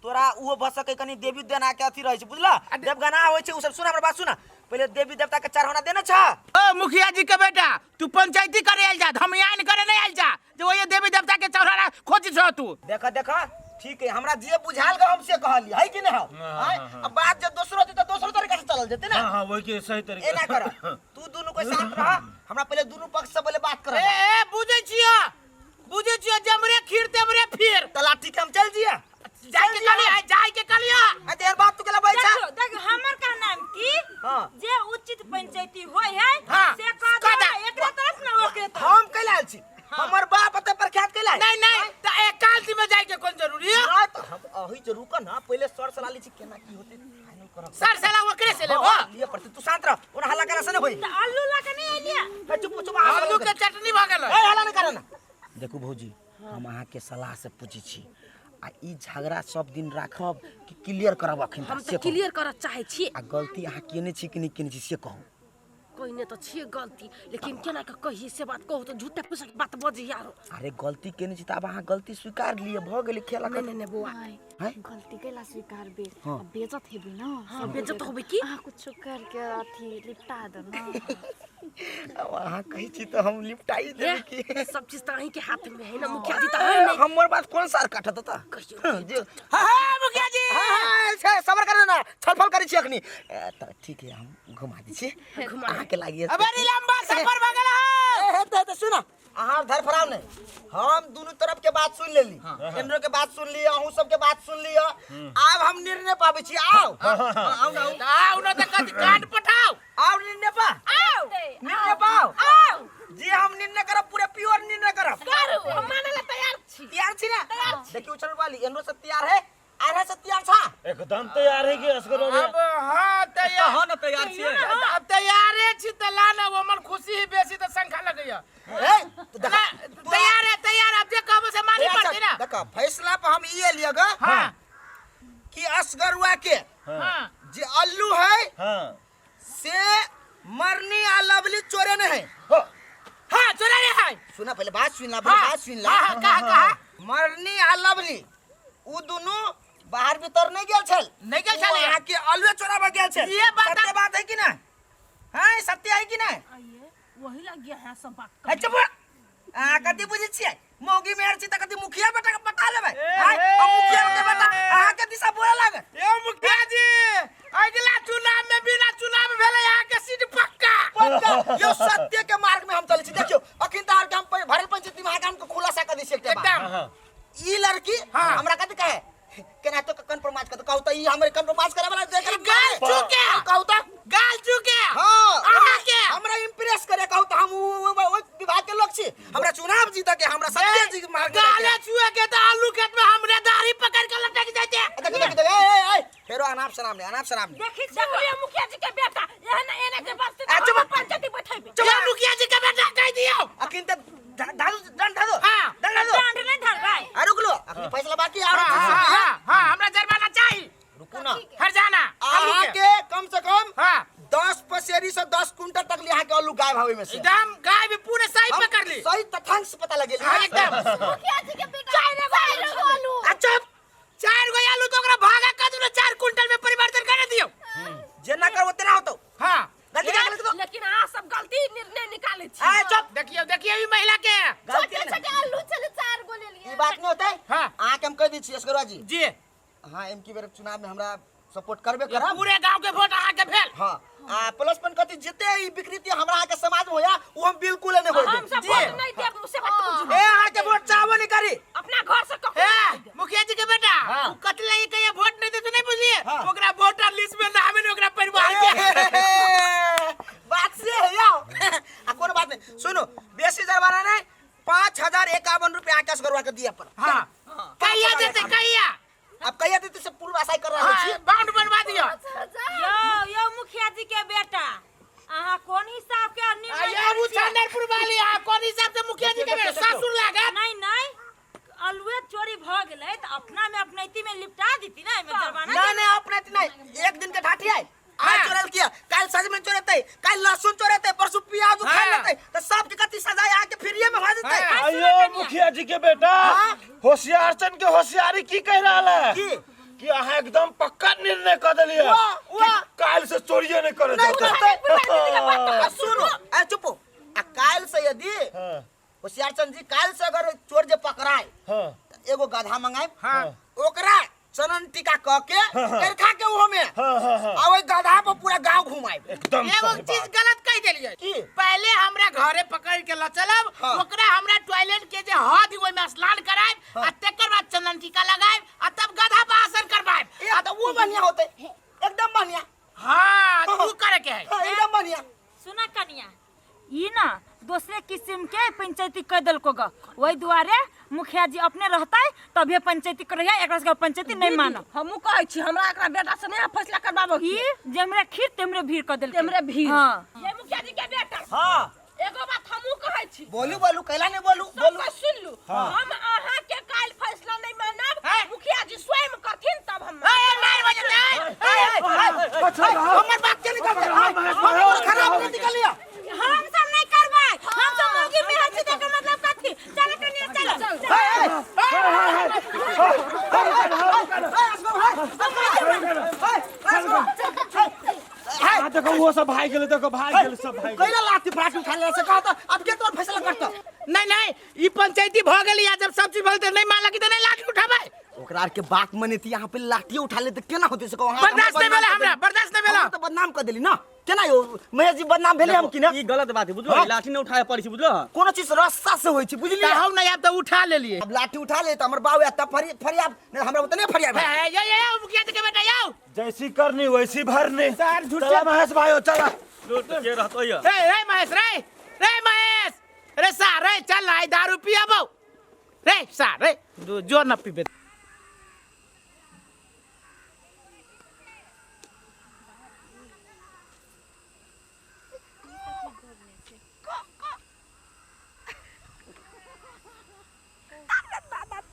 तोरा उहो भऽ सकै कनी देवी देना के अथी रहै छै, बुझला? देवगना होइ छै उ सब। सुन हमर बात सुन, पहिले देवी देवता के चढ़ौना देने छ। ओ मुखिया जी के बेटा तू पंचायती करे आयल जा, धमियान करे नहीं आयल जा, जे ओये देवी देवता के चढ़ौना खोजी छ तू। देख देख ठीक है, हमरा जे बुझायल ग हम से कहली है कि नहीं हौ? हाँ, आँय? हाँ, अब बात जब दोसरो होते तो दोसरो तरीका से चलल जेते ना। हाँ हाँ वही के सही तरीका। एना कर तू दुनू को शांत रह, हमरा पहिले दुनू पक्ष से पहिले बात कर। ए ए बुझै छियो, बुझै छियो, जमरे खीर तेमरे फिर। तलाठी के हम चल जिया। जाय के कहलिया, जाय के कहलिया। आ देर बात तू केला बैठा। देखो देख हमर कहना है कि हाँ। जे उचित पंचायती होय है हाँ। से कह कह दे, दे। एकरा तरफ ना ओकरे तरफ। हम कैला आयल छी, हमर बाप एते प्रख्यात कैला। नहीं नहीं त एकांत में जाय के कोन जरूरी है? नहीं तो हम अही जे रुक ना, पहिले सर सलाह ली छी केना की होते फाइनल करब। सर सलाह ओकरे से लेबो। हाँ, लिए पड़ते, तू शांत रह, ओना हल्ला करा से नहीं होई। तऽ आलू लऽ के नहीं एलियै? ए, चुप चुप, अहाँ आलू के चटनी भ गेलै। ए हल्ला नहीं करना। देखू भौजी, हम अहाँ के सलाह से पूछै छी, आ ई झगड़ा सब दिन राखब कि क्लियर करब अखन? हम तऽ क्लियर करऽ चाहै छी। आ गलती अहाँ केने छी कि नहि केने छी से कहू। कहिने तऽ छियै गलती, लेकिन केना के कहियै से बात? कहू तऽ झूठे फूसे के बात बजै यारो। अरे गलती केने छी तऽ आब अहाँ गलती स्वीकार लिअ, भऽ गेलै खेला। नहीं नहीं नहीं बौआ। हैं? गलती कैला स्वीकार बे? हाँ। बेइज्जत हेबी ना। हाँ, बेइज्जत होबै की? अहाँ कुछो करके अथी लिपटा दो ना। आब अहाँ कहै छी तऽ हम लिपटाई देबै की? सब चीज तऽ अहीं के हाथ में है ना मुखिया जी, तऽ है नहीं। हमर बात कोन सार काटत त कहियौ। जे हाँ हाँ मुखिया जी। हाँ, हाँ, छै, सबर कर ना, छलफल करै छी अखनी। ए, तऽ ठीक है, हम घुमा दै छी घुमा। अहाँके लागी। अबे नी लंबा सफर भ गेल है। हेतै हेतै, सुन अहाँ धरफड़ाउ नहि, हम दुनू तरफ के बात सुन लेली, एनरो के बात सुन लिअ, अहूँ सबके बात सुन लिअ, आब हम निर्णय पाबै छी। आउ आउ ना, आउ। आउ न त कथी कान पठाउ। आउ निर्णय पा, आउ निर्णय पाओ। आउ जे हम निर्णय करब पूरे प्योर निर्णय करब। करू, हम माने ला तैयार छी। तैयार छी ना? देखियो उछल वाली एनरो से तैयार है, आरे से तैयार छा? एकदम तैयार है कि असगर हो गया। अब हाँ तैयार। हाँ न तैयार छियै। अब तैयारे छी त ला ना, हमर खुशी ही बेसी त शंखा लगैया। ए तो देखा तैयार है तैयार, अब जे कहबो से माने। देखा फैसला पर हम ई लिया गा हाँ कि असगरुआ के हाँ जे अल्लू है हाँ से मरनी आ लवली चोरे नहीं है। हाँ चोरा रे है। सुना पहले बात सुन ला, पहले हाँ बात सुन ला। हाँ, हाँ, कहा कहा। मरनी आ लवली उ दुनू बाहर भीतर नहीं गेल छल, नहीं गेल छल। अहाँ के अलुए चोराबा गेल छल। ये बात सत्य बात है कि ना? हाँ सत्य है कि ना? आइए वही लग गया है सब बात। है चुप। अहाँ कथी बुझै छियै? मौगी मेहर छी त कथी मुखिया बेटा के पटा लेबै? आँय, आ मुखिया के बेटा अहाँ के दिशा बोले लागत। ए मुखिया जी, अगला चुनाव में बिना चुनाव भेलै अहाँ के सीट पक्का। पक्का। यो सत्य के मार्ग में हम चलै छी। देखियौ अखन त अहाँ हम भरल पंचायती में अहाँ के खुलासा कर दै छी एकटा बात। एकदम। ई लड़की हाँ। हमरा कथी कहे केना तो कंप्रोमाइज कर कहू त ई हमरे कंप्रोमाइज करे वाला देख गाल चुके। कहू त गाल चुके। हां अहाँ के हमरा इम्प्रेस करे कहू त हम ओइ विभाग के लोग छी, हमरा चुनाव जीत के हमरा सत्य जी मार्ग गाले छुए के त आलू खेत में हमरे दाढ़ी पकड़ के लटक जाते। देख देख देख ए ए ए फेरो अनाप शनाप नहीं, अनाप शनाप नहीं। देखी देखलिए मुखिया जी के बेटा एहन एना के वास्ते आ, चुप। पंचायती बैठेबे। चुप मुखिया जी के बेटा कह दियो। अखिन त धादू दंड धादू। हां दंड धादू। दंड नहीं धरबै। आ रुक लो, अखनी फैसला बाकी आ। हां हां हां हमरा जरबाना चाहिए। रुकू ना। हरजाना अहाँ के कम से कम हां 10 पसेरी से 10 क्विंटल तक ले अहाँ के आलू गायब हवे में से। एकदम गायब पूरे सही पकड़ ली। सही तथ्यांश से पता लगे। हां एकदम। मुखिया जी के बेटा चार गो आलू। अच्छा 4 गो आलू तो ओकरा भागा कर दू, 4 क्विंटल में परिवर्तन कर दियो। जेना करबो तेना होतो। हां गलती कर गलती तो लेकिन अहाँ सब गलती निर्णय निकालै छी। आ चुप। देखियो देखियो ई महिला के गलती छोटे छोटे आलू छले 4 गो ले लिए। ई बात नहीं होता है। हां अहाँ के हम कह दै छी असगरुआ जी। जी हां एम की बेर चुनाव में हमरा सपोर्ट करबे करब। पूरे गांव के वोट अहाँ के भेल। हां आ प्लस पॉइंट कथी जिते ई विकृति हमरा अहाँ के समाज में होया उ हम बिल्कुल नहीं होय। हम सब वोट नहीं देब से बात बुझू। ए अहाँ के वोट चाहबो नहीं करी अपना घर से ककरो ए मुखिया जी के बेटा उ कतला ई कहिए वोट नहीं दे तो नहीं बुझलिए ओकरा वोटर लिस्ट में नाम नहीं ओकरा परिवार के बात से है याओ। आ कोनो बात नहीं, सुनो बेसी जरबाना नहीं, 5051 रुपया आकाश गरुआ के दिया पर। हां कहिया देते कहिया? अब कहिया देते से पूर्व आशा कर रहल छी। हां बाउंड बनवा दियो। यो यो मुखिया जी के बेटा अहाँ कोन हिसाब के निर्णय आ उ चंदनपुर वाली आ कोन हिसाब से मुखिया जी के बेटा सासुर लागत? नहीं नहीं अलुए चोरी भ गेलै त अपना में अपनैती में लिपटा दीती ना एमे जरबाना। नहीं नहीं अपनैती नहीं, एक दिन के ढाठी आए आज चोरल किया, काल सजमन चोरेतै, काल लहसुन चोरेतै, परसों प्याज उखाड़ लेतै त सब के कथी सजाय आके फ्रीए में हो जतै। अयो मुखिया जी के बेटा होशियार चन के होशियारी की कह रहल है कि अहाँ एकदम पक्का निर्णय कर देलिए कि काल से चोरिए नहीं करे जाते। सुनो अरे चुप। आ काल से यदि होशियार चंद जी काल से अगर चोर जे पकड़ाए एगो गधा मंगाए ओकरा चनन टीका क के करखा के ओहो में आ ओइ गधा पर पूरा गांव घुमाए। एकदम एगो चीज गलत कह देलिए की? पहले हमरा घरे पकड़ के ल चलब, ओकरा हमरा टॉयलेट के जे हद ओइ में स्नान कराएब आ तकर बाद चंदन टीका लगाएब आ तब गधा पर आसन करवाएब। आ त वो बढ़िया होते, एकदम बढ़िया। हां तू करे के है एकदम बढ़िया। सुना कनिया ई ना दूसरे किस्म के पंचायती कह देलको ग, वही दुआरे मुखिया जी अपने रहता है तभी पंचायती करैया, एकरा सबके पंचायती नहीं मानब। हमहू कहै छी हमरा एकरा बेटा से नहीं फैसला करबाबो। ई जेमरे खीर तेमरे भीड़ कर देलकै। तेमरे भीड़। हां ये मुखिया जी के बेटा। हां एगो बात हमहू कहै छी। बोलू बोलू कैला नहीं बोलू बोलू सुन लू। हम अहाँ के काल फैसला नहीं मानब, मुखिया जी स्वयं करथिन तब हम। ए मार बजते। हमर बात के नहीं करते, हमर खराब नहीं निकलिया। हम सब नहीं करबै, हम सब मौगी में हंसी के मतलब कथी? चल कनिया चल। हां देखो वो सब भाग गेलै, देखो भाग गेलै सब भाग गेलै। कैला लाठी फाटी उठा लेला से कहत अब के तोर फैसला करत? नहीं नहीं ई पंचायती भ गेली आ जब सब चीज भल त नहीं मानलक त नहीं लाठी उठाबै। ओकरा के बात मानेती यहाँ पे लाठी उठा ले त केना होते से कहो? बर्दाश्त नहीं भेलै हमरा, बर्दाश्त नहीं भेलै। त बदनाम कर देली ना केना यो महेश जी बदनाम भेलै हम कि ना? ई गलत बात है बुझलो, लाठी न उठाए पड़ी छै बुझलो। कोनो चीज रस्सा से होय छै बुझलिए। हम नहीं अब त उठा लेलिए। अब लाठी उठा ले त हमर बाऊ आ त फरी फरियाब नहीं हमरा ओतने फरियाब। ए ये ये मुखिया जी के बेटा आओ। जैसी करनी वैसी भरनी। सर झूठ चला महेश भाई चला। के रहतो ये। रे रे महेश रे रे महेश रे सार रे चल आई दारू पियाबो रे सार रे जो न पीबे।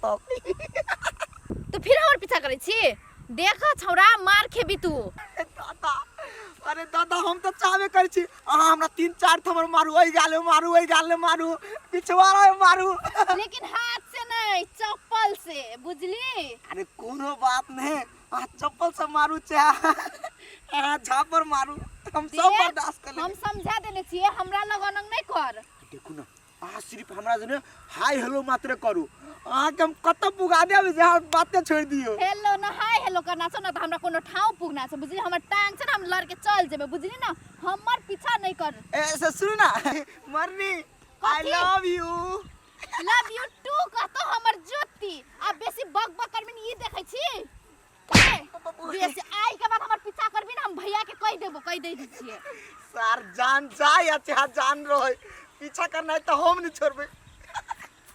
तब। तू फिर हमर पीछा करै छी? देख छौड़ा, मार खेबी तू। दादा, अरे दादा, हम तऽ चाहबे करै छी अहाँ हमरा 3-4 थमर मारू, एहि गाले मारू, एहि गाले मारू, पिछवाड़ा मारू। लेकिन हाथ से नहीं, चप्पल से, बुझली? अरे कोनो बात नहीं, अहाँ चप्पल से मारू चाहे अहाँ झापर मारू, हम सब देख, बर्दाश्त कर हम लेबै। समझा देने छियै, हमरा लगनक नहीं कर। देखू ना, अहाँ सिर्फ हमरा जने हाय हेलो मात्र करू, अहाँके हम कतऽ पुगा देब जे अहाँ बाते छोड़ि दियौ। हेलो ना, हाय हेलो करना छौ ना तऽ हमरा कोनो ठाउँ पुगना छै, बुझली? हमर टांग छै ना, हम लड़के चल जेबै, बुझली ना? हमर पीछा नहीं कर। ए से सुनू ना मरनी, I कथी? Love you. Love you two कहतो हमर ज्योति। आ बेसी बक बक करबी न, ई देखै छी ए, बेसी आई के बाद हमर पीछा करबी न, हम भैया के कहि देबो, कहि दै छियै। सार जान जाय या चाहे जान रहे, पीछा करना है तो हम नहीं छोड़बे।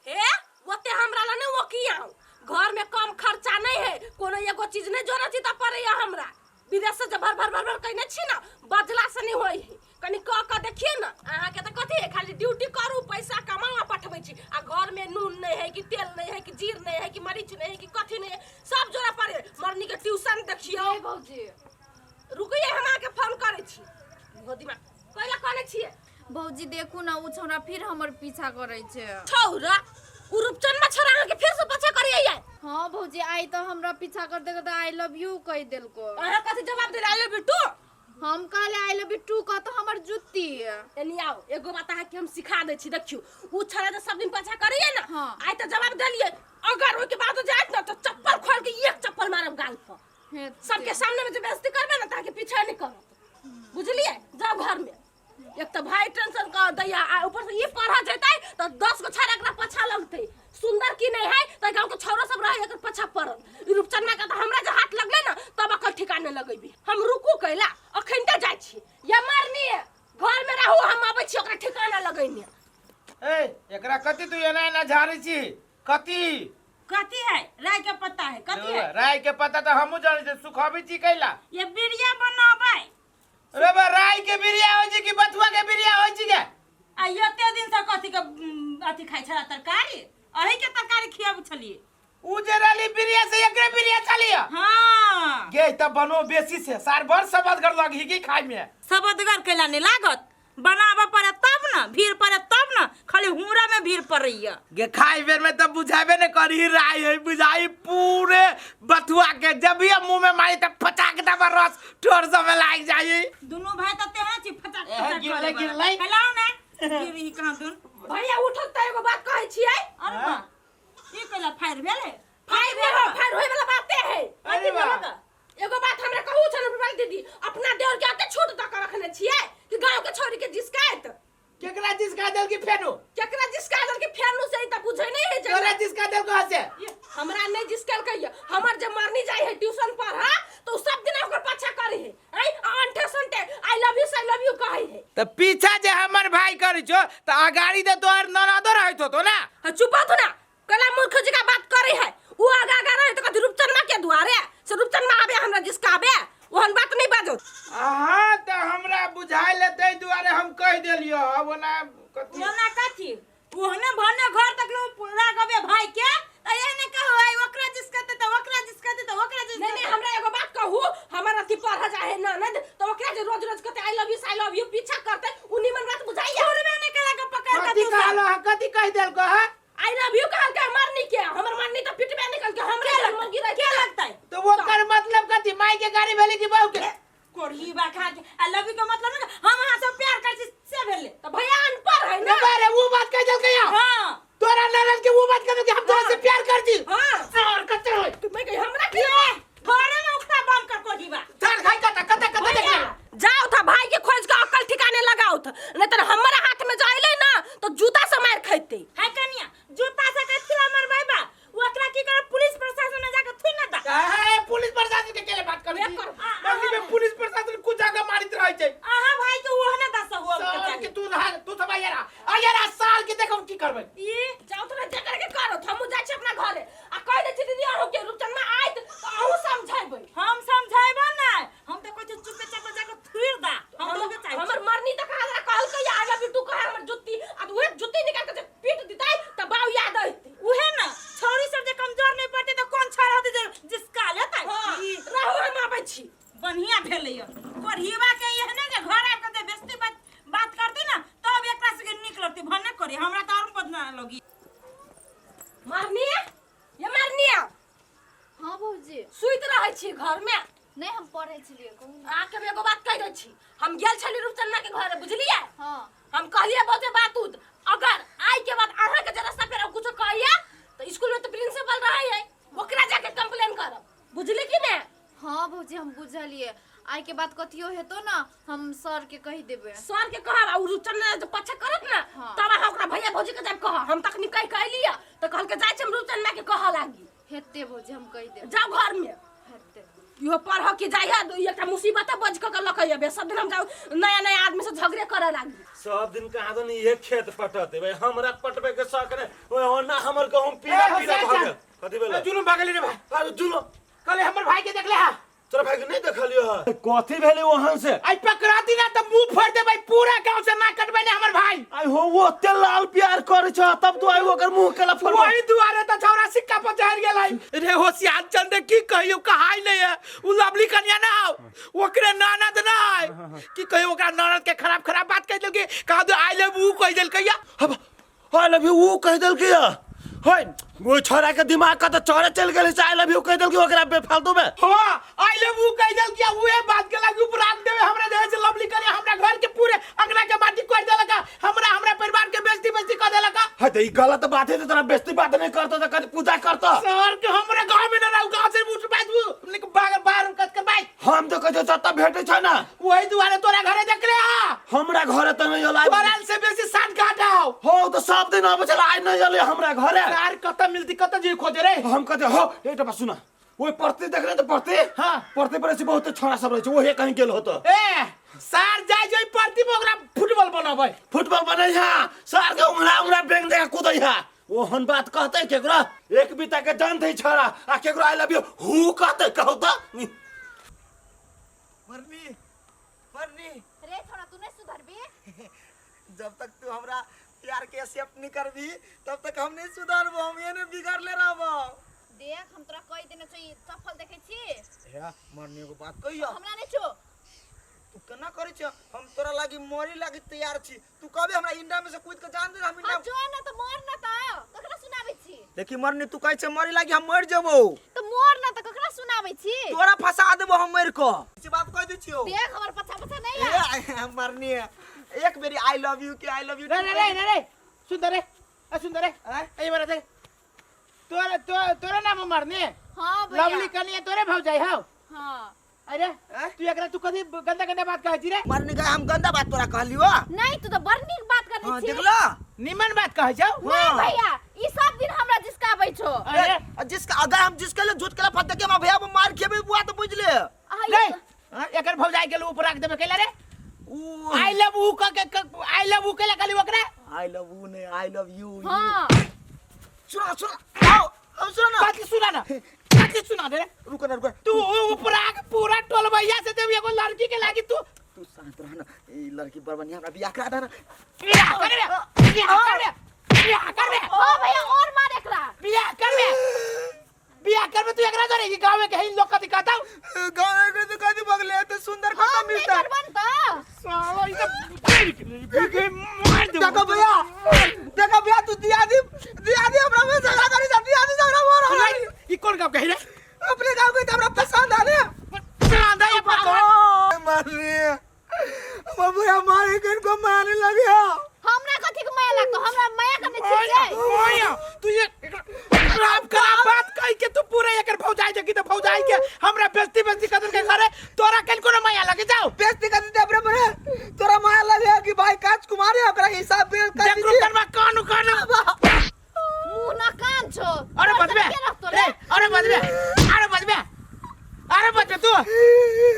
हे ओते हमरा ला नहीं ओकियाउ, घर में कम खर्चा नहीं है, कोनो एगो चीज नहीं जोड़े छी त पड़ैया हमरा। विदेश से जे भर भर भर भर कहने छी ना, बजला से नहीं होई है, कनी कह कह देखिए ना। अहाँ के त कथी है, खाली ड्यूटी करू, पैसा कमाऊ आ पठबै छी, आ घर में नून नहीं है कि तेल नहीं है कि जीर नहीं है कि मरीच नहीं है कि कथी नहीं है, सब जोड़ा पड़े। मरनी के ट्यूशन देखियो। ए भौजी रुकिए, हम अहाँके फोन करै छी। इहो दिमाग कैला कहने छियै? भौजी देखू ना, उ छौड़ा फिर हमर पीछा करै छै। छौड़ा उ रूपचनमा छौड़ा अहाँके फिर से पीछा करैया? हाँ भौजी, आई तो हमरा पीछा कर देलको तऽ I love you कहि देलको। अहाँ कथी जवाब देले? I love you two? हम कहले I love you two कहतो हमर जुत्ती। एनी आओ, एगो बात अहाँके हम सिखा दै छी। देखियौ, उ छौड़ा जे सब दिन पीछा करैया ना, हाँ। आइ तऽ जवाब देलियै, अगर ओहिके बाद जायत ना तऽ चप्पल खोल के एक चप्पल मारब गाल पर। हे, सबके सामने में जे बेइज्जती करबै ना तऽ अहाँके पीछा नहि करत, बुझलियै? जाउ घर में। एक तऽ भाई टेंशन कर दैया आ ऊपर से ई पढ़ जेतै तऽ 10 गो छौड़ा एकरा पाछा लगतै। सुंदर की नहीं है तऽ गाँव के छौड़ा सब रहे एकर पाछा पड़ल। ई रूपचनमा के तऽ हमरा जे हाथ लगलै ना तब अकल ठिकाने लगेबी हम। रुकू कैला, अखन तऽ जाइ छी। या मरनी घर में रहू, हम अबै छी ओकरा ठिकाना लगैने। ए एकरा कथी तू एना एना झाड़ै छी कथी? कथी है? राय के पत्ता है, कथी है? राय के पत्ता तऽ हमहूँ जानै छी, सुखबै छी कैला? ये बिरिया बनाबै। रे बा, राय के बिरिया होइ छै कि बथुआ के बिरिया होइ छै गे? आ एते दिन से कथी के अथी खाइ छला तरकारी? अही के तरकारी खियाबै छलियै। उ जे रहली बिरिया से एकरे बिरिया छलियै। हाँ। गे तब बनो बेसी से सार बड़ सबदगर लगही की खाइ में। सबदगर कैला नहीं लागत, बनाबऽ पड़े तब न, भीड़ पड़े तब न, खाली हुरा में भीड़ पड़ैया। गे खाइ बेर में तब बुझाबे ने करही राय है, बुझाई पूरे बथुआ के जब भी मुंह में मारी तब फटाक दबा रस ठोर सब में लाग जाई। दुनू भाई तऽ तेहन छी फटाक एहे, फटाक गिरलै, करे वाला। गिरलै। हेलाउ ने गिरही कहाँ दुन। भैया उठल तऽ एगो बात कहै छियै। अरे बा, ई कैला फायर भेलै? फायर भेल, फायर होय वाला बाते है। अरे बा। एगो बात हमरा कहू छल रुपल दीदी, अपना देवर के अते छूट दऽ के रखने छियै कि गांव के छोरी के जिसकायत? केकरा जिसका देल की फेनु? केकरा जिसका देल की फेनु से ई तऽ बुझै नहीं है जे। तोरा जिसका देल कहाँ से? ये, हमरा नहीं जिसकल कहिए, हमर जे मरनी जाय है ट्यूशन पर हा तो उ सब दिन ओकर पाछा करे है, ऐ अंठे संटे I love you I love you कहै है। त पीछा जे हमर भाई करै छो त अगाड़ी दे तोहर ननदो रहैत होतो ना। हाँ, चुप हो ना, कला मूर्ख जी का बात करे है। उ आगा आगा रहे तो कथी रूपचनमा के दुआरे से रूपचनमा आबे हमरा जिसकाबे, ओहन बात नहीं बाजो। हाँ त हमरा बुझाइल तै दुआरे हम कहि देलियो, अब ओना कथी? ओना कथी? ओहने भने घर तक लोग राघवे भाई के त एहने कहो आई ओकरा जिसकते त ओकरा जिसकते त ओकरा जिसकते। नहीं नहीं, हमरा एगो बात कहू, हमर अथी पढ़ जाए है ननद तो ओकरा जे रोज रोज कहते I love you I love you पीछा करते, उ निमन बात बुझाइया? छोड़बे नहीं कला के पकड़ के कथी तू सब। कहलो? कथी कहि देलको? हा I love you कहल के मरनी के, हमर मरनी तो पिटबे निकल के हमरे के जन्म लगतै? गिरै के लगतै? तो ओकर मतलब कथी, माई के गाड़ी भेली कि बहू के? कोढ़ी बा खा के I love you के मतलब नहीं, हम अहाँ सब प्यार करै छी से भेलै। तो भैया अनपढ़ है ना। रे बा रे, उ बात कहि देलकै या? हाँ। तोरा ननद के उ बात कह देलकै हम तोरा से प्यार कर छी? हाँ। सर कते होय? तू मैं कही हमरा के ये घरे में उखड़ा बम कर कोढ़ी बा। सर खाई कत कत कत देख ले। जाओ था भाई के खोज के अकल ठिकाने लगाओ था, नहीं तो हमारा हाथ में जाइले ना तो जूता से मार खैते। है कनिया, जूता से कथी ला मारबै बा? ओकरा की करे पुलिस प्रशासन में जाके थुइ ना दा। काहे पुलिस प्रशासन के केले बात करै छी? एकर- मम्मी में पुलिस प्रशासन कुछ जगह मारित रहै छै। अहाँ भाई के ओहने दस हुआ साल के तू रहा तू सब आया आ यार साल के देखम की करबै। ई जाओ तो जे करे के करो, हमहु जाइ छी अपना घरे आ कह दै छी दीदी अहूँ के रूपचनमा आयत तऽ अहूँ समझेबै। हम समझेबो नै, हम तऽ कहै छी चुपे चाप जाके थुइर दा। हम हम तऽ चाहै हमर मरनी तऽ कहा कहलकै I love you two कहे हमर जुत्ती आ उहे जुत्ती निकाल के जे पीट दितै तऽ बाउ याद अइतै। उहे न छौरी सब जे छी घर में? नहीं, हम पढ़ै छलियै, कहू ने। अहाँके हम एगो बात कहि दै छी, हम गेल छली रूपचन्ना के घर, बुझलियै? हाँ। हम कहलियै बहुते बात उत, अगर आइ के बाद अहाँके जे रास्ता पे कुछो कहैया तऽ स्कूल में तऽ प्रिंसिपल रहै है, ओकरा जाके कंप्लेन करब, बुझली कि ने? हाँ भौजी, हम बुझलियै। आइ के बाद कथियो हेतो ना, हम सर के कहि देबै। सर के कहब आ उ रूपचन्ना जे पछा करत ना, हाँ। तब अहाँ ओकरा भैया भौजी के जाके कहब। हम तखनी कहि के अयलियै तऽ कहलकै जाइ छी हम रूपचन्ना के कहऽ लागी। हेते भौजी, हम कहि देबै। जाउ घर में। हेते। इहो पढ़ के जाइ है, एकटा मुसीबत बज के लऽ के अबे सब दिन हम जाउ नया नया आदमी से झगड़े करे लागी। सब दिन कहाँ दन इहे खेत पटते भाई, हमरा पटबे के शौक ने ओए ओना हमर गहूम पीला ए, पीला हुसैन भऽ गेल। साहब। कथी भेलै? जुलुम भऽ गेलै रे भाई। अरे जुलुम? कहले हमर भाई के देखले हा। तोरा भाई के नहीं देखलियो है? कथी भेलै ओहन से? आई पकड़ाती ना त मुंह फोड़ देबै, पूरा गांव से ना कटबै ने हमर भाई। आई हो वो ओते लाल प्यार करे छ तब तो आई ओकर मुंह केला फोड़। वही दुआरे त छौरा सिक्का पर चढ़ गेल है रे। होशियार चंद की कहियो कहाई नहीं है, उ लवली कन्या ना हो, ओकरे ननद ना है, की कहियो ओकरा ननद के खराब खराब बात कह देलके, कहा दो I love you कह देलके या। अब I love you ऊ कह देलके या? होय वो छोरा के दिमाग का तो चौड़े चल गेल से I love you कह देलके ओकरा बेफालतू में। हां, I love you कह देलके, उहे बात के लागी उपराग देवे हमरा देह से लवली कन्या हमरा घर के पूरे अंगना के माटी कर देलक, हमरा हमरा परिवार के बेइज्जती बेइज्जती कर देलक। हां त ई गलत बात है, त तोरा बेइज्जती बात नहीं करतो त कथी पूजा करतो? शहर के हमरा गांव में ना रहू, गांव से उठ बात लेकिन बाहर बाहर कत कर भाई। हम तो कहियो जत्ता भेटे छ ना। वही दुआरे तोरा घरे देखले हा। हमरा घरे त नहीं होला। तोरा से बेसी सात घाट आओ। हो तो सब दिन आबै छल, आइ नहीं एलै हमरा घरे। यार कत मिलती कत जी खोजे रे? हम कहते हो एकटा बात सुना, ओइ परती देखले त परती? हाँ। परती पर से बहुत छोरा सब रहै छै, ओहे कहीं गेल होतो। ए सार जाय जोई परती में ओकरा फुटबॉल बनाबै। फुटबॉल बनै हा, सार के उंगरा उंगरा बेंग देके कुदै हा। ओहन बात कहते केकरो? एक बीता के जान दै छोरा आ केकरो I love you हु कहते कहू त। मरनी मरनी रे थोड़ा तू नहीं सुधरबी? जब तक तू हमरा प्यार के एक्सेप्ट नहीं करबी तब तक हम नहीं सुधरबो, हम एने बिगड़ले रहबो। देख हम तोरा कहि देने छौ, ई चप्पल देखै छी? हे मरनी एगो बात कहियो। हमरा नहीं छौ। तू केना करै छ? हम तोरा लागी मरी लागी तैयार छी, तू कहबे हमरा इंडा में से कूद के जान दे, हम इंडा हाँ, जो ना त मर ना त ककरा सुनाबै छी? देखी मरनी, तू कहै छै मरी लागी हम मर जेबो। त मर ना त ककरा सुनाबै छी? तोरा फंसा देबो हम मर के, से बात कह दै छियो। देख हमर पछा पछा नहीं आ। ए मरनी एक बेरी I love you के I love you. रे रे रे रे रे सुन रे, ए सुन रे, ए बरा देख तोरा तोरा नाम मरनी? हां भैया। लवली कनिया तोरे भौजाई हौ? हां। अरे तू एकरा तू कथी गंदा गंदा बात कहै छी रे? मरनी गए हम गंदा बात तोरा कहलियो? नहीं, तू तो बड़ नीक बात करने हां छी। देखला निमन बात कहै छौ? नहीं भैया, ई सब दिन हमरा जिसकाबै छौ। अरे ए, जिसका अगर हम जिसके लिए झूठ के फट के हम भैया को मार खेबे बुआ तो बुझ ले। नहीं, एकर भौजाई के ऊपर रख देबे कैला रे? ऊ I love you क के I love you कैला कहली ओकरा? I love you नहीं, I love you. हां सुना सुना आओ, अब सुना ना। कथी सुना ना, कथी सुना दे रे? रुको ना रुको। तू ऊपर आके पूरा टोलबैया से देब एगो लड़की के लागी तू। तू शांत रह ना, ई लड़की बड़ बढ़िया, हमरा बियाह करा दे ना। बियाह कर बे, बियाह कर बे, बियाह कर बे। ओ भैया और मार एकरा। बियाह कर बे, बियाह कर बे तू एकरा जोरे कि गांव में कहीं लोग कथी कहता? गाँव के तो कथी बगले तो सुंदर कथा हम नहीं मिलता। करबन त साला ई तो मार दे। देखो भैया, देखो भैया, तू दिया दी दिया दी हमरा में झगड़ा करी जा, दिया दी झगड़ा मार हमरा। ई कौन गांव कही रे? अपने गांव के तो हमरा पसंद आ रे। पसंद है पागल। मार रे हमर भैया मारे के इनको मारने लगे। हमरा कथी के माया लागतो? हमरा माया करने छी रे। ओया तू ये खराब खराब बात कह के तू पूरा एकर भौजाई जे की त भौजाई के हमरा बेइज्जती बेइज्जती कर के घरे तोरा कल कोनो माया लगे जाओ। बेइज्जती कर दे अपने मरे तोरा माया लगे कि भाई काच कुमार है ओकरा हिसाब पे कर देख दीजिए। रुकन कान कान मुंह ना कान छो। अरे बचबे के रखतो रे, रे? अरे बचबे, अरे बचबे, अरे बचबे तू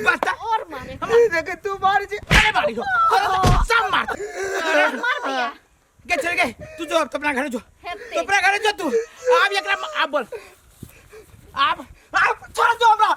बचता और मारे। देखे तू मार जी। अरे मारी हो तोरा सब मार। और मार भैया। के चल गए तू जो अब अपना घरे जो, हेते। तो अपना घरे जो तू। आब एकरा आप बोल, आप आप छोड़ दो हमरा,